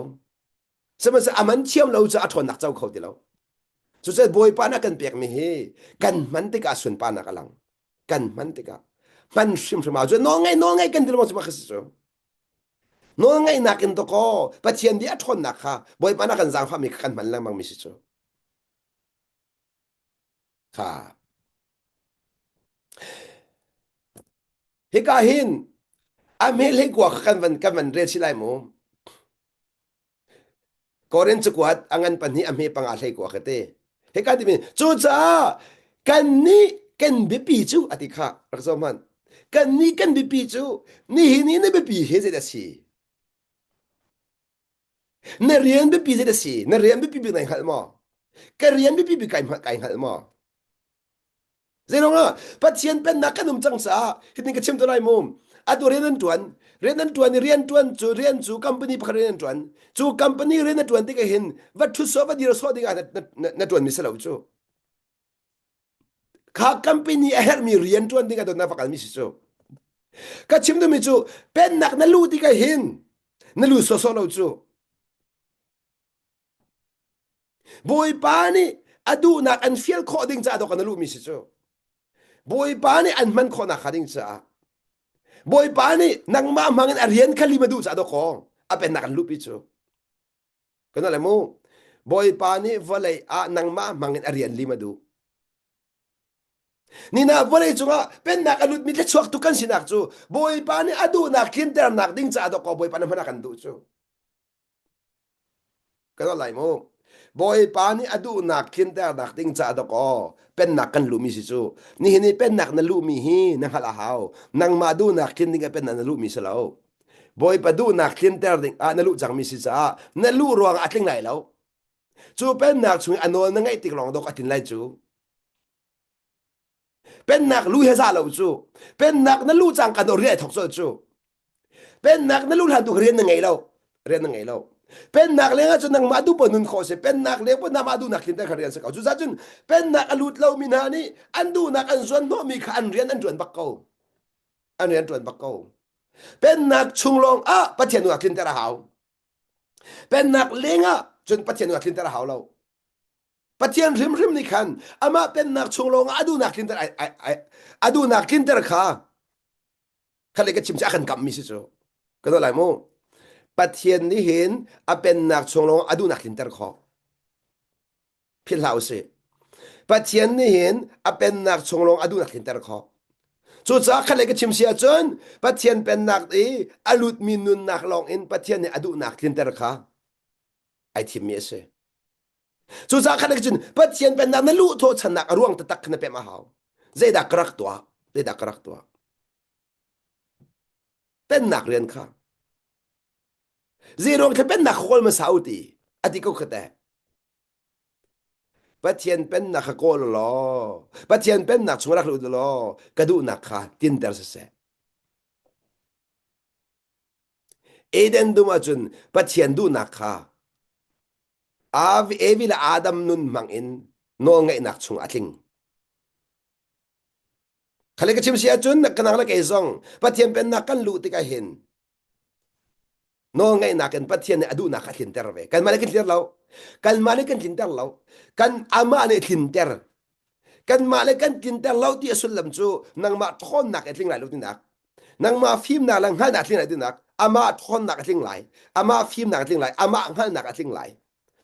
Sihmanhsehlaw a man thiam lo cu a ṭhawnnak co kho ti lo. Cucaah Bawipa nih a kan pekmi hi kan hman tikah sunparnak a lang. Kan hman tikah hman hrimhrim ah cun nawl ngai nawl ngai kan ti lo cu si cu. Nawl ngaihnak in dawkaw Pathian bia a ṭhawnnak kha Bawipa nih a kan zaangfahmi kha kan hman lengmang mi si cu. Kha. Hika hin a hmel kua kha kan van kan van rel si lai mu. Korin cakuat a ngan pahnih a hme panga hlei kua ka te. Hika timi cucaah kannih kan biapi cu a ti kha rak zoh hmanh. Kannih kan biapi cu nihin i na biapi hi zeidah a si? Na rian biapi zeidah a si? Na rian biapi bik nai hngalh maw? Ka rian biapi bik kai kai hngalh maw? Zeiruangah Pathian pennak kan um cang caah hitin ka chim te lai mu. Atu rian an ṭuan. Rian an ṭuan i rian ṭuan cu rian cu company pakhat rian an ṭuan. Cu company rian na ṭuan tikah hin va ṭhut sawh va dir sawh dingah na, na, na ṭuanmi si lo cu. Kha company a herhmi rian ṭuan dingah na va kalmi si cu. Ka chim duhmi cu pennak na luh tikah hin na lu sawsawh lo cu. Bawipa nih a duhnak an fial khawh ding caah dawk an luhmi si cu. Bawipa nih an hman khawhnak hnga ding caah. Bawipa nih nangmah hmang in a rian kha lim a duh caah dawk a pennak an luhpi cu. Kan le mu. Bawipa nih vawlei ah nangmah hmang in a rian lim a duh. Nina vawlei cungah pennak a lutmi thluachuak tu kan sinak cu Bawipa nih a duhnak tlinternak ding caah dawk Bawipa nih hman a kan duh cu. Kan lai mu. Bawipa nih a duhnak tlinternak ding caah dawkaw pennak kan luhmi si cu. Nihin i pennak na luhmi hi na hngalh a hau. Nangmah duhnak tlin ding ah pennak na luhmi si lo. Bawipa duhnak tlinter ding ah na luh cangmi si caah na luh ruangah a tling lai lo. Cu pennak chung i a nawl na ngeih tik lawng dawk a tlin lai cu. Pennak lu he za lo cu. Pennak na lu cang kan rian ai thok colh cu. Pennak na lu hlan tu rian na ngei lo. Rian na ngei lo. Pennak leng ah cun nangmah duh pon nun khawh si. Pennak leng pon nangmah duhnak tlinter kha rian si ko. Cucaah cun pennak a lut lomi hna nih an duhnak an zuan hnawhmi kha an rian an ṭuan bak ko. An rian ṭuan bak ko. Pennak chung lawng ah Pathian duhnak tlinter a hau. Pennak leng ah cun Pathian duhnak tlinter a hau lo. Pathian hrimhrim nih khan amah pennak chung lawngah a duhnak tlinter a duhnak tlinter kha kha le ka chim ci a kan kamhmi si cu ka nawl lai mu Pathian nih hin a pennak chung lawng a duhnak tlinter khawh philh hlah usih Pathian nih hin a pennak chung lawng a duhnak tlinter khawh. Cucaah khat le ka chim si ahcun Pathian pennak i a lutmi nunnak lawng in Pathian nih a duhnak tlinter kha ai thimmi a si. Cucaah khat le cun Pathian pennak na luh thawhchannak a ruang taktak kha na pemh a hau. Zeidah ka rak tuah? Zeidah ka rak tuah? Pennak rian kha. Zeiruang thla pennak kawl hmasa u ti a ti ko kha teh. Pathian pennak kha kawl law, Pathian pennak chung rak lut law, ka duhnak kha tinter siseh. Eden dum ahcun Pathian duhnak kha Evi le Adam nun hmang in nawlngaihnak chung a tling. Khale ka chim si ahcun ka nang le kei zong Pathian pennak kan luh tikah hin nawlngaihnak in Pathian nih a duhnak kha a tlinter ve. Kanmah nih kan tlinter lo. Kanmah nih kan tlinter lo. Kan amah nih tlinter. Kanmah le kan tlinter lo ti a sullam cu nangmah ṭhawnnak i tling lai lo tinak. Nangmah fimnak le hngalhnak tling lai tinak. Amah ṭhawnnak a tling lai. Amah fimnak a tling lai. Amah hngalhnak a tling lai.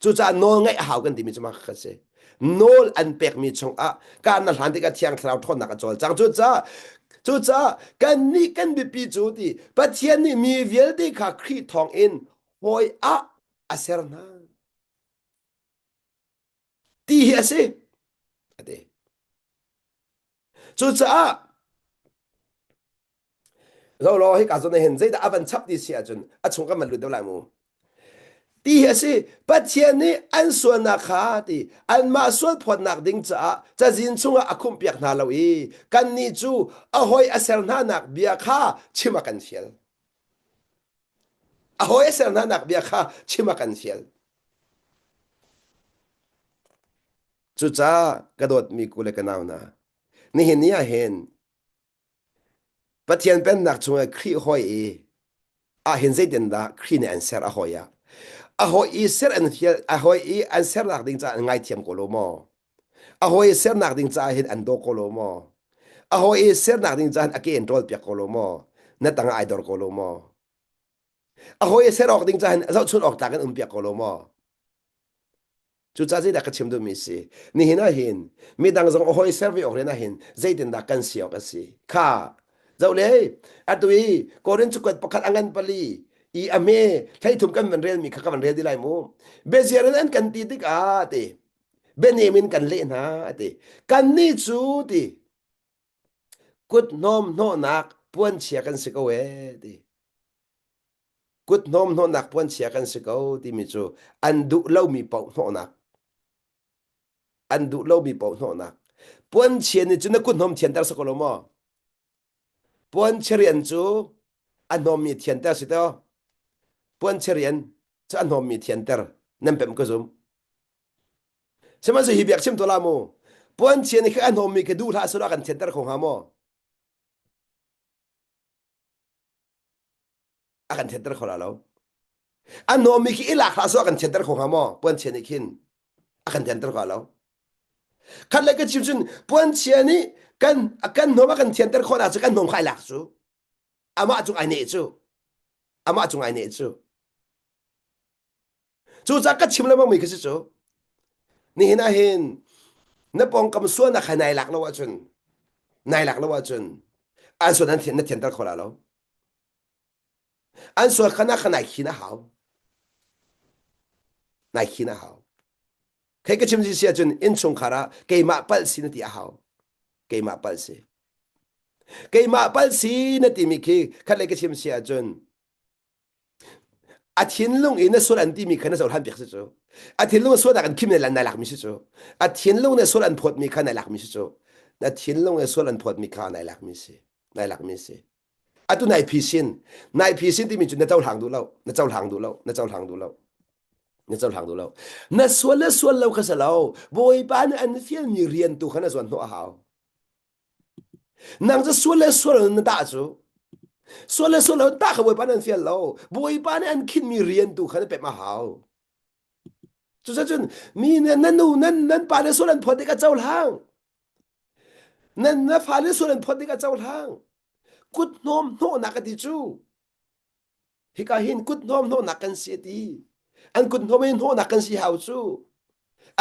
Cucaah nawl ngaih a hau kan timi cu mah kha si. Nawl an pekmi chungah kaan na hlan tikah Thiang Thlarau ṭhawnnak a cawlcang. Cucaah cucaah kannih kan biapi cu ti Pathian nih mi vialte kha Khrih thawngin hawi ah a ser hna. Ti hi a si. A ti. Cucaah Zo law hika zawn ah hin zeidah a van chap ti si ahcun a chung kan van lut deuh lai mu. Ti hi a si Pathian nih an sualnak kha ti anmah sual phawtnak ding caah cazin chungah a khumhpiak hna lo i kannih cu a hoi a ser hnanak bia kha chim a kan fial. A hoi a ser hnanak bia kha chim a kan fial. Cucaah ka dawtmi ku le ka nau hna, nihin ni ah hin Pathian Pennak chungah Khrih hawi i ahhin zeitindah Khrih nih an ser a hawi ah? A hawi i ser an fial, a hawi i an sernak ding caah an ngaithiam ko lo maw? A hawi i sernak ding caah hin an daw ko lo maw? A hawi i sernak ding caah hin a ke in ṭawlpiak ko lo maw? Na tangah ai dor ko lo maw? A hawi i ser awk ding caah hin zohchun awk tlak in umpiak ko lo maw? Cucaah zeidah ka chim duhmi si? Nihin ah hin midang zong a hawi ser ve awk rian ah hin zeitindah kan si awk a si? Kha zoh le atu i Korin cakuat pakhat a ngan pali i a hme 13 kan van relmi kha ka van rel ti lai mu. Biaziar in an kan ti tikah ti bianem in kan leh hna ti. Kannih cu ti kut hnawm hnawhnak puanchia kan si ko ee ti. Kut hnawm hnawhnak puanchia kan si ko timi cu an duh lomi paoh hnawhnak. An duh lomi paoh hnawhnak. Puanchia nih cun na kut hnawm thianter si ko lo maw? Puanchia rian cu a hnawmmi thianter si to. Puanchia rian cu a hnawmmi thianter. Nan pemh ka zum. Sihmanhsehlaw hi biak chim to la mu. Puanchia nih kha a hnawmmi khi duh hlah selaw a kan thianter kho hnga maw? A kan thianter kho la lo. A hnawmmi khi i lak hlah sawh a kan thianter kho hnga maw? Puanchia nih khin a kan thianter kho lo. Khat le ka chim cun puanchia nih kan kan hnawm a kan thianter khawh cu kan hnawm kha ai lak cu. Amah cung ai neh cu. Amah cung ai neh cu. Cucaah ka chim lengmang mi khi si cu. Nihin ah hin na pawngkam sualnak kha nai lak lo ahcun nai lak lo ahcun an sual nan thian na thianter kho la lo. An sual kha na kha nai khin a hau. Nai khin a hau. Khei ka chim si ahcun innchungkhar ah keimah palh si na ti a hau. Keimah palh si. Keimah palh si na timi khi khat lei ka chim si ahcun A thinlung in na sual an timi kha na cohlan piak si cu. A thinlung sualnak an khim ne nai lakmi si cu. A thinlung ne sual an phawtmi kha nai lakmi si cu. Na thinlung ne sual an phawtmi kha nai lakmi si. Nai lakmi si. Atu nai phisin. Nai phisin timi cu na cohlang duh lo. Na cohlang duh lo. Na cohlang duh lo. Na cohlang duh lo. Na sual le sual lo kha si lo. Bawipa nih an fialmi rian tu kha na zuan hnawh a hau. Nang cu sual le sual na tah cu. Sual le sual lo tah kha Bawipa nih an fial lo. Bawipa nih an khinmi rian tu kha na pemh a hau. Cucacun mi nih nan nu nan nan pa nih sual an phawt tikah cohlang. Nan na fa nih sual an phawt tikah cohlang. Kut hnawm hnawhnak a ti cu. Hika hin kut hnawm hnawhnak kan si a ti. An kut hnawm in hnawhnak kan si hau cu.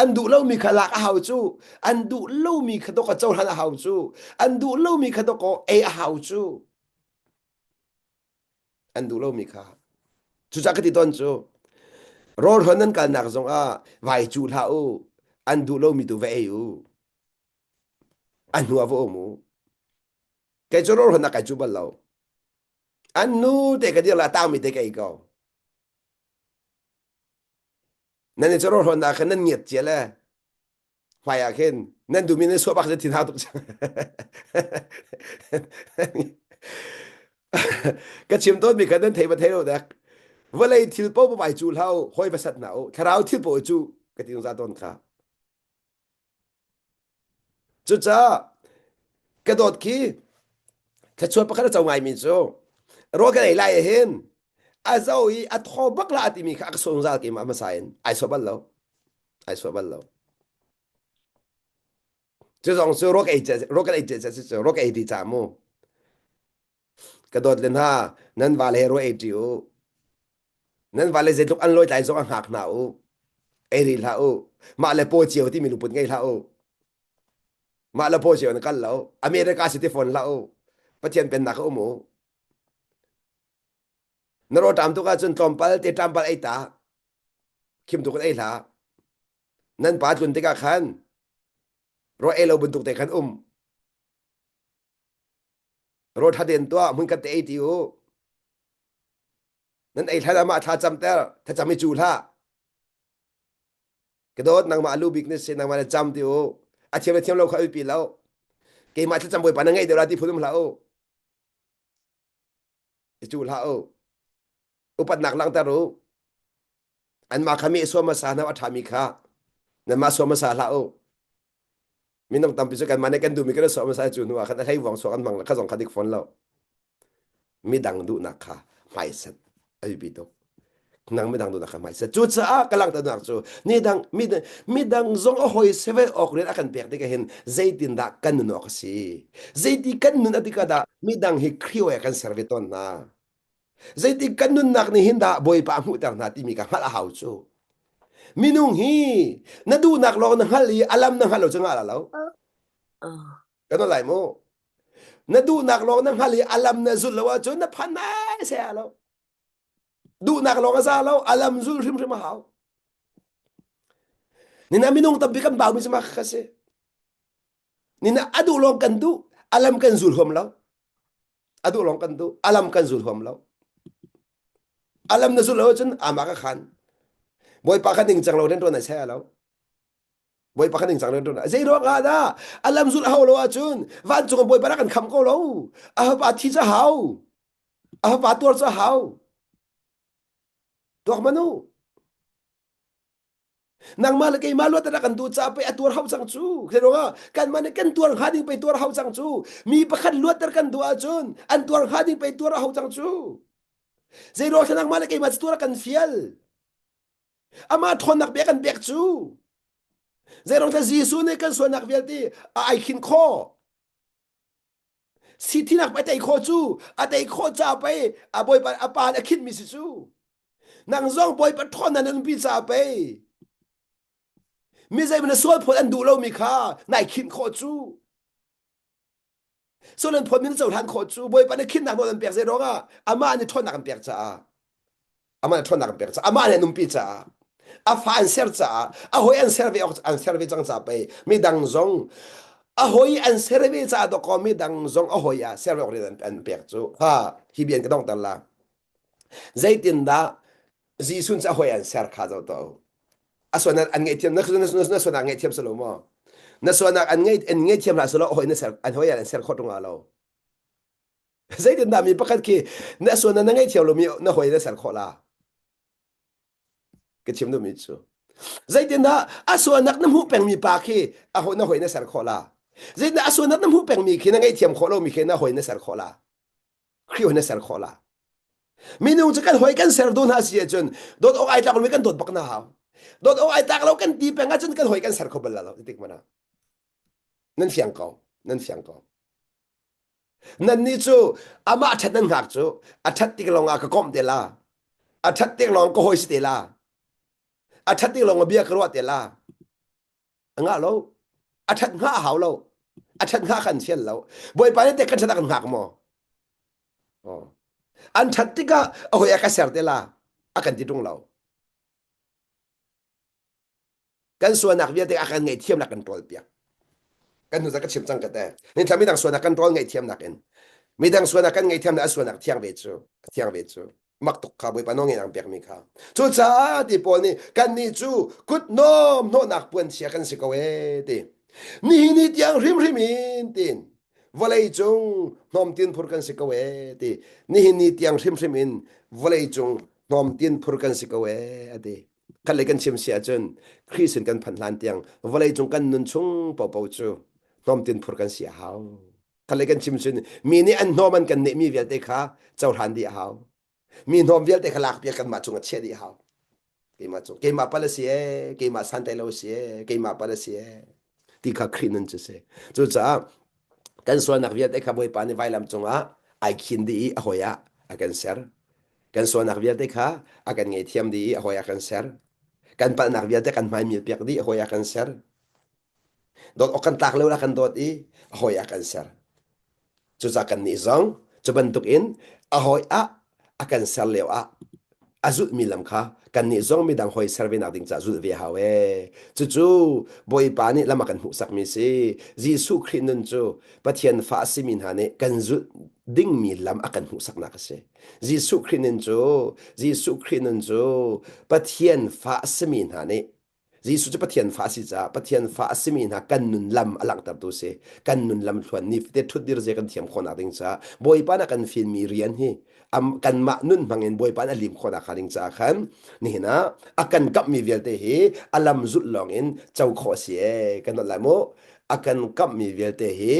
An duh lomi kha lak a hau cu. An duh lomi kha dawk a cohlan a hau cu. An duh lomi kha dawk ei a hau cu. An duh lomi kha. Cucaah ka ti tawn cu rawl hrawn nan kalnak zongah vai cu hlah u. An duh lomi tu va ei u. A hnu ah va um u. Kei cu rawl hrawn ah kai cu bal lo. An nu te ka dir la tangmi te ka ei ko. Nan i cu rawl hrawn ah khan nan ngiat cia le hmai ah khin nan duhmi nan suah bak cu thin hau tuk cang. Ka chim tawnmi kha nan thei va thei lo dek. Vawlei thil paoh vai cu hlah u, hawi va sat hna u, thlarau thil paoh cu ka ti zungzal tawn kha. Cucaah ka dawt khi thluachuah pakhat a co ngaimi cu rawl kan ei lai ah hin a zo i a thaw bak la timi kha a ka sawh zungzal keimah hmasa in ai sawh bal lo. Ai sawh bal lo. Cu zong cu rawl ka ei rawl kan ei cia si cu rawl ka ei ti ca mu. Ka dawt le hna nan vale he rawl ei ṭi u. Nan vale zeitluk an lawi tlai zong a hngak hna u. Ei rih hlah u. Mah le paw cio timi lungput ngei hlah u. Mah le paw cio na kal lo. America si ti fawn hlah u. Pathian pennak a um u. Na rawṭam tuk ahcun tlawmpal te ṭampal ei ta. Khim tuk in ei hlah. Nan pa tlun tikah khan rawl ei lo bantuk te khan um. Rawl ṭha tein tuah, hmunkhat te ei ti u. Nan ei hlan ah mah thla camter, thlacam i cu hlah. Ka dawt nangmah lu bik na si, nangmah na cam ti u. A thiam le thiam lo kha ui pi lo. Keimah thlacam bawipa na ngeih deuh la ti phun um hlah u. I cu hlah u. Upatnak langhter u. Anmah kha mi suam hmasa hna a ṭhami kha nanmah suam hmasa hlah u. Minung tampi cu kanmah nih kan duhmi kan i sawh hmasa cu hnu ah khan a hleivuang suak an hmang kha zong kha dik fawn lo. Midang duhnak kha hmaisat a biapi tuk. Nang midang duhnak kha hmaisat. Cucaah ka langhternak cu nidang midang midang zong a hawi sevel awk rian a kan pek tikah hin zeitindah kan nun awk a si. Zeiti kan nun a tikah dah midang hi Khrih kan ser ve tawn hna. Zeitik kan nunnak nih hin dah Bawipa a hmuhter hna timi ka hngalh a hau cu. Minung hi na duhnak lawng na hngalh i a lam na hngalh lo cu ngah la lo. Kan lai mu. Na duhnak lawng na hngalh i a lam na zulh lo ahcun na phan mai se lo. Duhnak lawng a za lo, a lam zul hrimhrim a hau. Nina minung tampi kan baumi cu mak kha si. Nina a duh lawng kan duh, a lam kan zul huam lo. A duh lawng kan duh, a lam kan zul huam lo. A lam na zul lo ahcun amah ka khan. Bawipa kha ningcang lo rianṭuan ai saya lo. Bawipa kha ningcang rianṭuan ai. Zei ruang ah dah a lam zulh a hau lo ahcun vancung ah Bawipa rak kan kham ko lo. A fapa thi cu a hau. A fapa tuar cu a hau. Tuak manu. Nangmah le keimah luat rak kan duh caah pei a tuar hau cang cu. Khi ruangah kanmah nih kan tuar hnga ding pei tuar hau cang cu. Mi pakhat luatter kan duh ahcun an tuar hnga ding pei tuar a hau cang cu. Zei ruang nangmah le keimah cu tuar kan fial. Amah ṭhawnnak bia kan pek cu. Zei ruang Jesuh nih kan sualnak vialte a ai khin khawh. Sithinak pei tei khawh cu a tei khawh ca pei a bawipa a pa a khinmi si cu. Nang zong bawipa ṭhawnnak nan umpi ca pei. Mi zei na sual phawt an duh lomi kha nai khinh khawh cu. Sual an phawtmi na cohlan khawh cu bawipa na khinnak nawl an pek zei ruangah amah nih ṭhawnnak an pek caah. Amah nih ṭhawnnak an pek caah amah nih an umpi caah a fa an ser caah a hawi an ser ve awk an ser ve cang caah pei midang zong a hawi an ser ve caah dawkaw midang zong a hawi ah ser ve awk rian an, an pek cu ha hi bian ka dongter la zeitindah Jesuh cu a hawi an ser kha zo to a sualnak an ngaihthiam na na sualnak ngaihthiam salo maw na sualnak an ngei an ngaihthiam hlah salo a hawi na ser an hawi an ser khawh ṭung lo Zeitindah mi pakhat khi na sual na ngaihthiam lomi na hawi na ser khawh la? Ka chim duhmi cu. Zeitindah a sualnak na hmuh pengmi pa khi a hawi na hawi na ser khawh la? Zeitindah a sualnak na hmuh pengmi khi na ngaihthiam khawh lomi khi na hawi na ser khawh la? Khrih hawi na ser khawh la? Minung cu kan hawi kan ser duh hna si ahcun dawt awk ai tlak lomi kan dawt bak na hau. Dawt awk ai tlak lo kan ti peng ahcun kan hawi kan ser kho bal la lo. Tik mana. Nan fiang ko. Nan fiang ko. Nannih cu amah ṭhat nan hngak cu a ṭhat tik lawngah ka komh te la. A ṭhat tik lawng ka hawi si te la. A ṭhat tik lawng bia ka ruah te la. A ngah lo. A ṭhat hnga a hau lo. A ṭhat hnga kan sian lo. Bawipa nih teh kan ṭhat a kan hngak maw? Oh. An ṭhat tikah a hoi a ka ser te la. A kan ti ṭung lo. Kan sualnak vialte a kan ngaihthiamnak kan ṭawlpiak. Kan hnu ka chim cang ka te. Nithla midang sualnak kan ṭawl ngaihthiamnak in. Midang sualnak kan ngaihthiamnak a sualnak thiang ve cu. A thiang ve cu. Mak tuk kha Bawipa nawl ngeih pekmi kha. Cucaah ti Paul nih kannih cu kut nawm hnawhnak puanchia kan si ko ee ti. Nihin ni tiang hrimhrim in tiin vawlei cung hnawmtin phur kan si ko ee ti. Nihin ni tiang hrimhrim in vawlei cung hnawmtin phur kan si ko ee a ti. Khat lei kan chim si ahcun Khrih sin kan phanh hlan tiang vawlei cung kan nun chung paohpaoh cu hnawmtin phur kan si a hau. Khat lei kan chim cun mi nih an hnawm an kan nehmi vialte kha cohlan dih a hau. Mi hnawm vialte kha lakpiak kanmah cung ah chiah dih a hau. Keimah cung keimah pal a si ee, keimah santlai lo a si ee, keimah pal a si ee ti kha Khrih nun cu si. Cucaah kan sualnak vialte kha Bawipa nih vailam cungah ai khin dih i a hawi ah a kan ser. Kan sualnak vialte kha a kan ngaihthiam dih i a hawi ah kan ser. Kan palhnak vialte kan hmaimil piak dih a hawi ah kan ser. Dawt awk kan tlak lo la kan dawt i a hawi ah kan ser. Cucaah kannih zong cu bantukin a hawi ah a kan ser lio ah a zulhmi lam kha kannih zong midang hawi ser ve nak ding caah zulh ve hau ee. Cucu Bawipa nih lam a kan hmuhsakmi si. Jesuh Khrih nun cu Pathian fa a simi hna nih kan zulh dingmi lam a kan hmuhsaknak a si. Jesuh Khrih nun cu Jesuh Khrih nun cu Pathian fa a simi hna nih Jesuh cu Pathian fa a si caah Pathian fa a simi hna kan nun lam a langhtertu si. Kan nun lam thluan ni fate ṭhutdir ze kan thiam khawhnak ding caah Bawipa nih a kan finmi rian hi kanmah nun hmangin Bawipa nih a lim khawhnak hnga ding caah khan nihin ah a kan kamhmi vialte hi a lam zulh lawngin co khawh a si ee. Kan nolh lai mu. A kan kamhmi vialte hi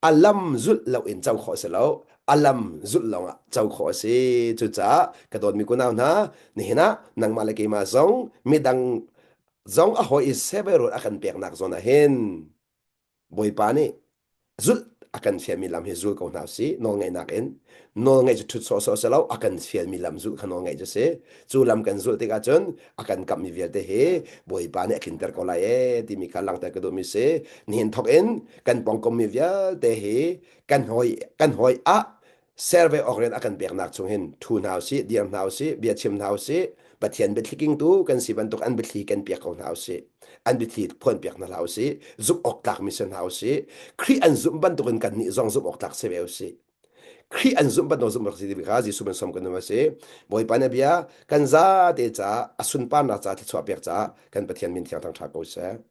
a lam zulh loin co khawh a si lo a lam zulh lawngah co khawh a si cucaah ka dawtmi kunau hna nihin ah nangmah le keimah zong midang zong a hawi i severul a kan peknak zawn ah hin Bawipa nih zulh a kan fialmi lam hi zul ko hna usih nawlngaihnak in nawlngaih cu ṭhut sawhsawh si lo a kan fialmi lam zulh kha nawlngaih cu si cu lam kan zulh tikah cun a kan kamhmi vialte hi Bawipa nih a tlinter ko lai ee timi kha langhter ka duhmi si nihin thawk in kan pawngkommi vialte hi kan hawi kan hawi ah ser ve awk rian a kan peknak chung hin thu hna usih dir hna usih bia chim hna usih Pathian biathli kingtu kan si bantuk an biathli kan piak ko hna usih an biathli phuan piak hna hlah usih zumh awk tlakmi si hna usih Khrih an zumh bantukin kannih zong zumh awk tlak si ve usih Khrih an zumh bantuk zumh rak si timi kha Jesuh man som kan um a si Bawipa na bia kan zate caah a sunparnak caah thluachuah pek caah kan Pathian min thiang thangṭha ko seh.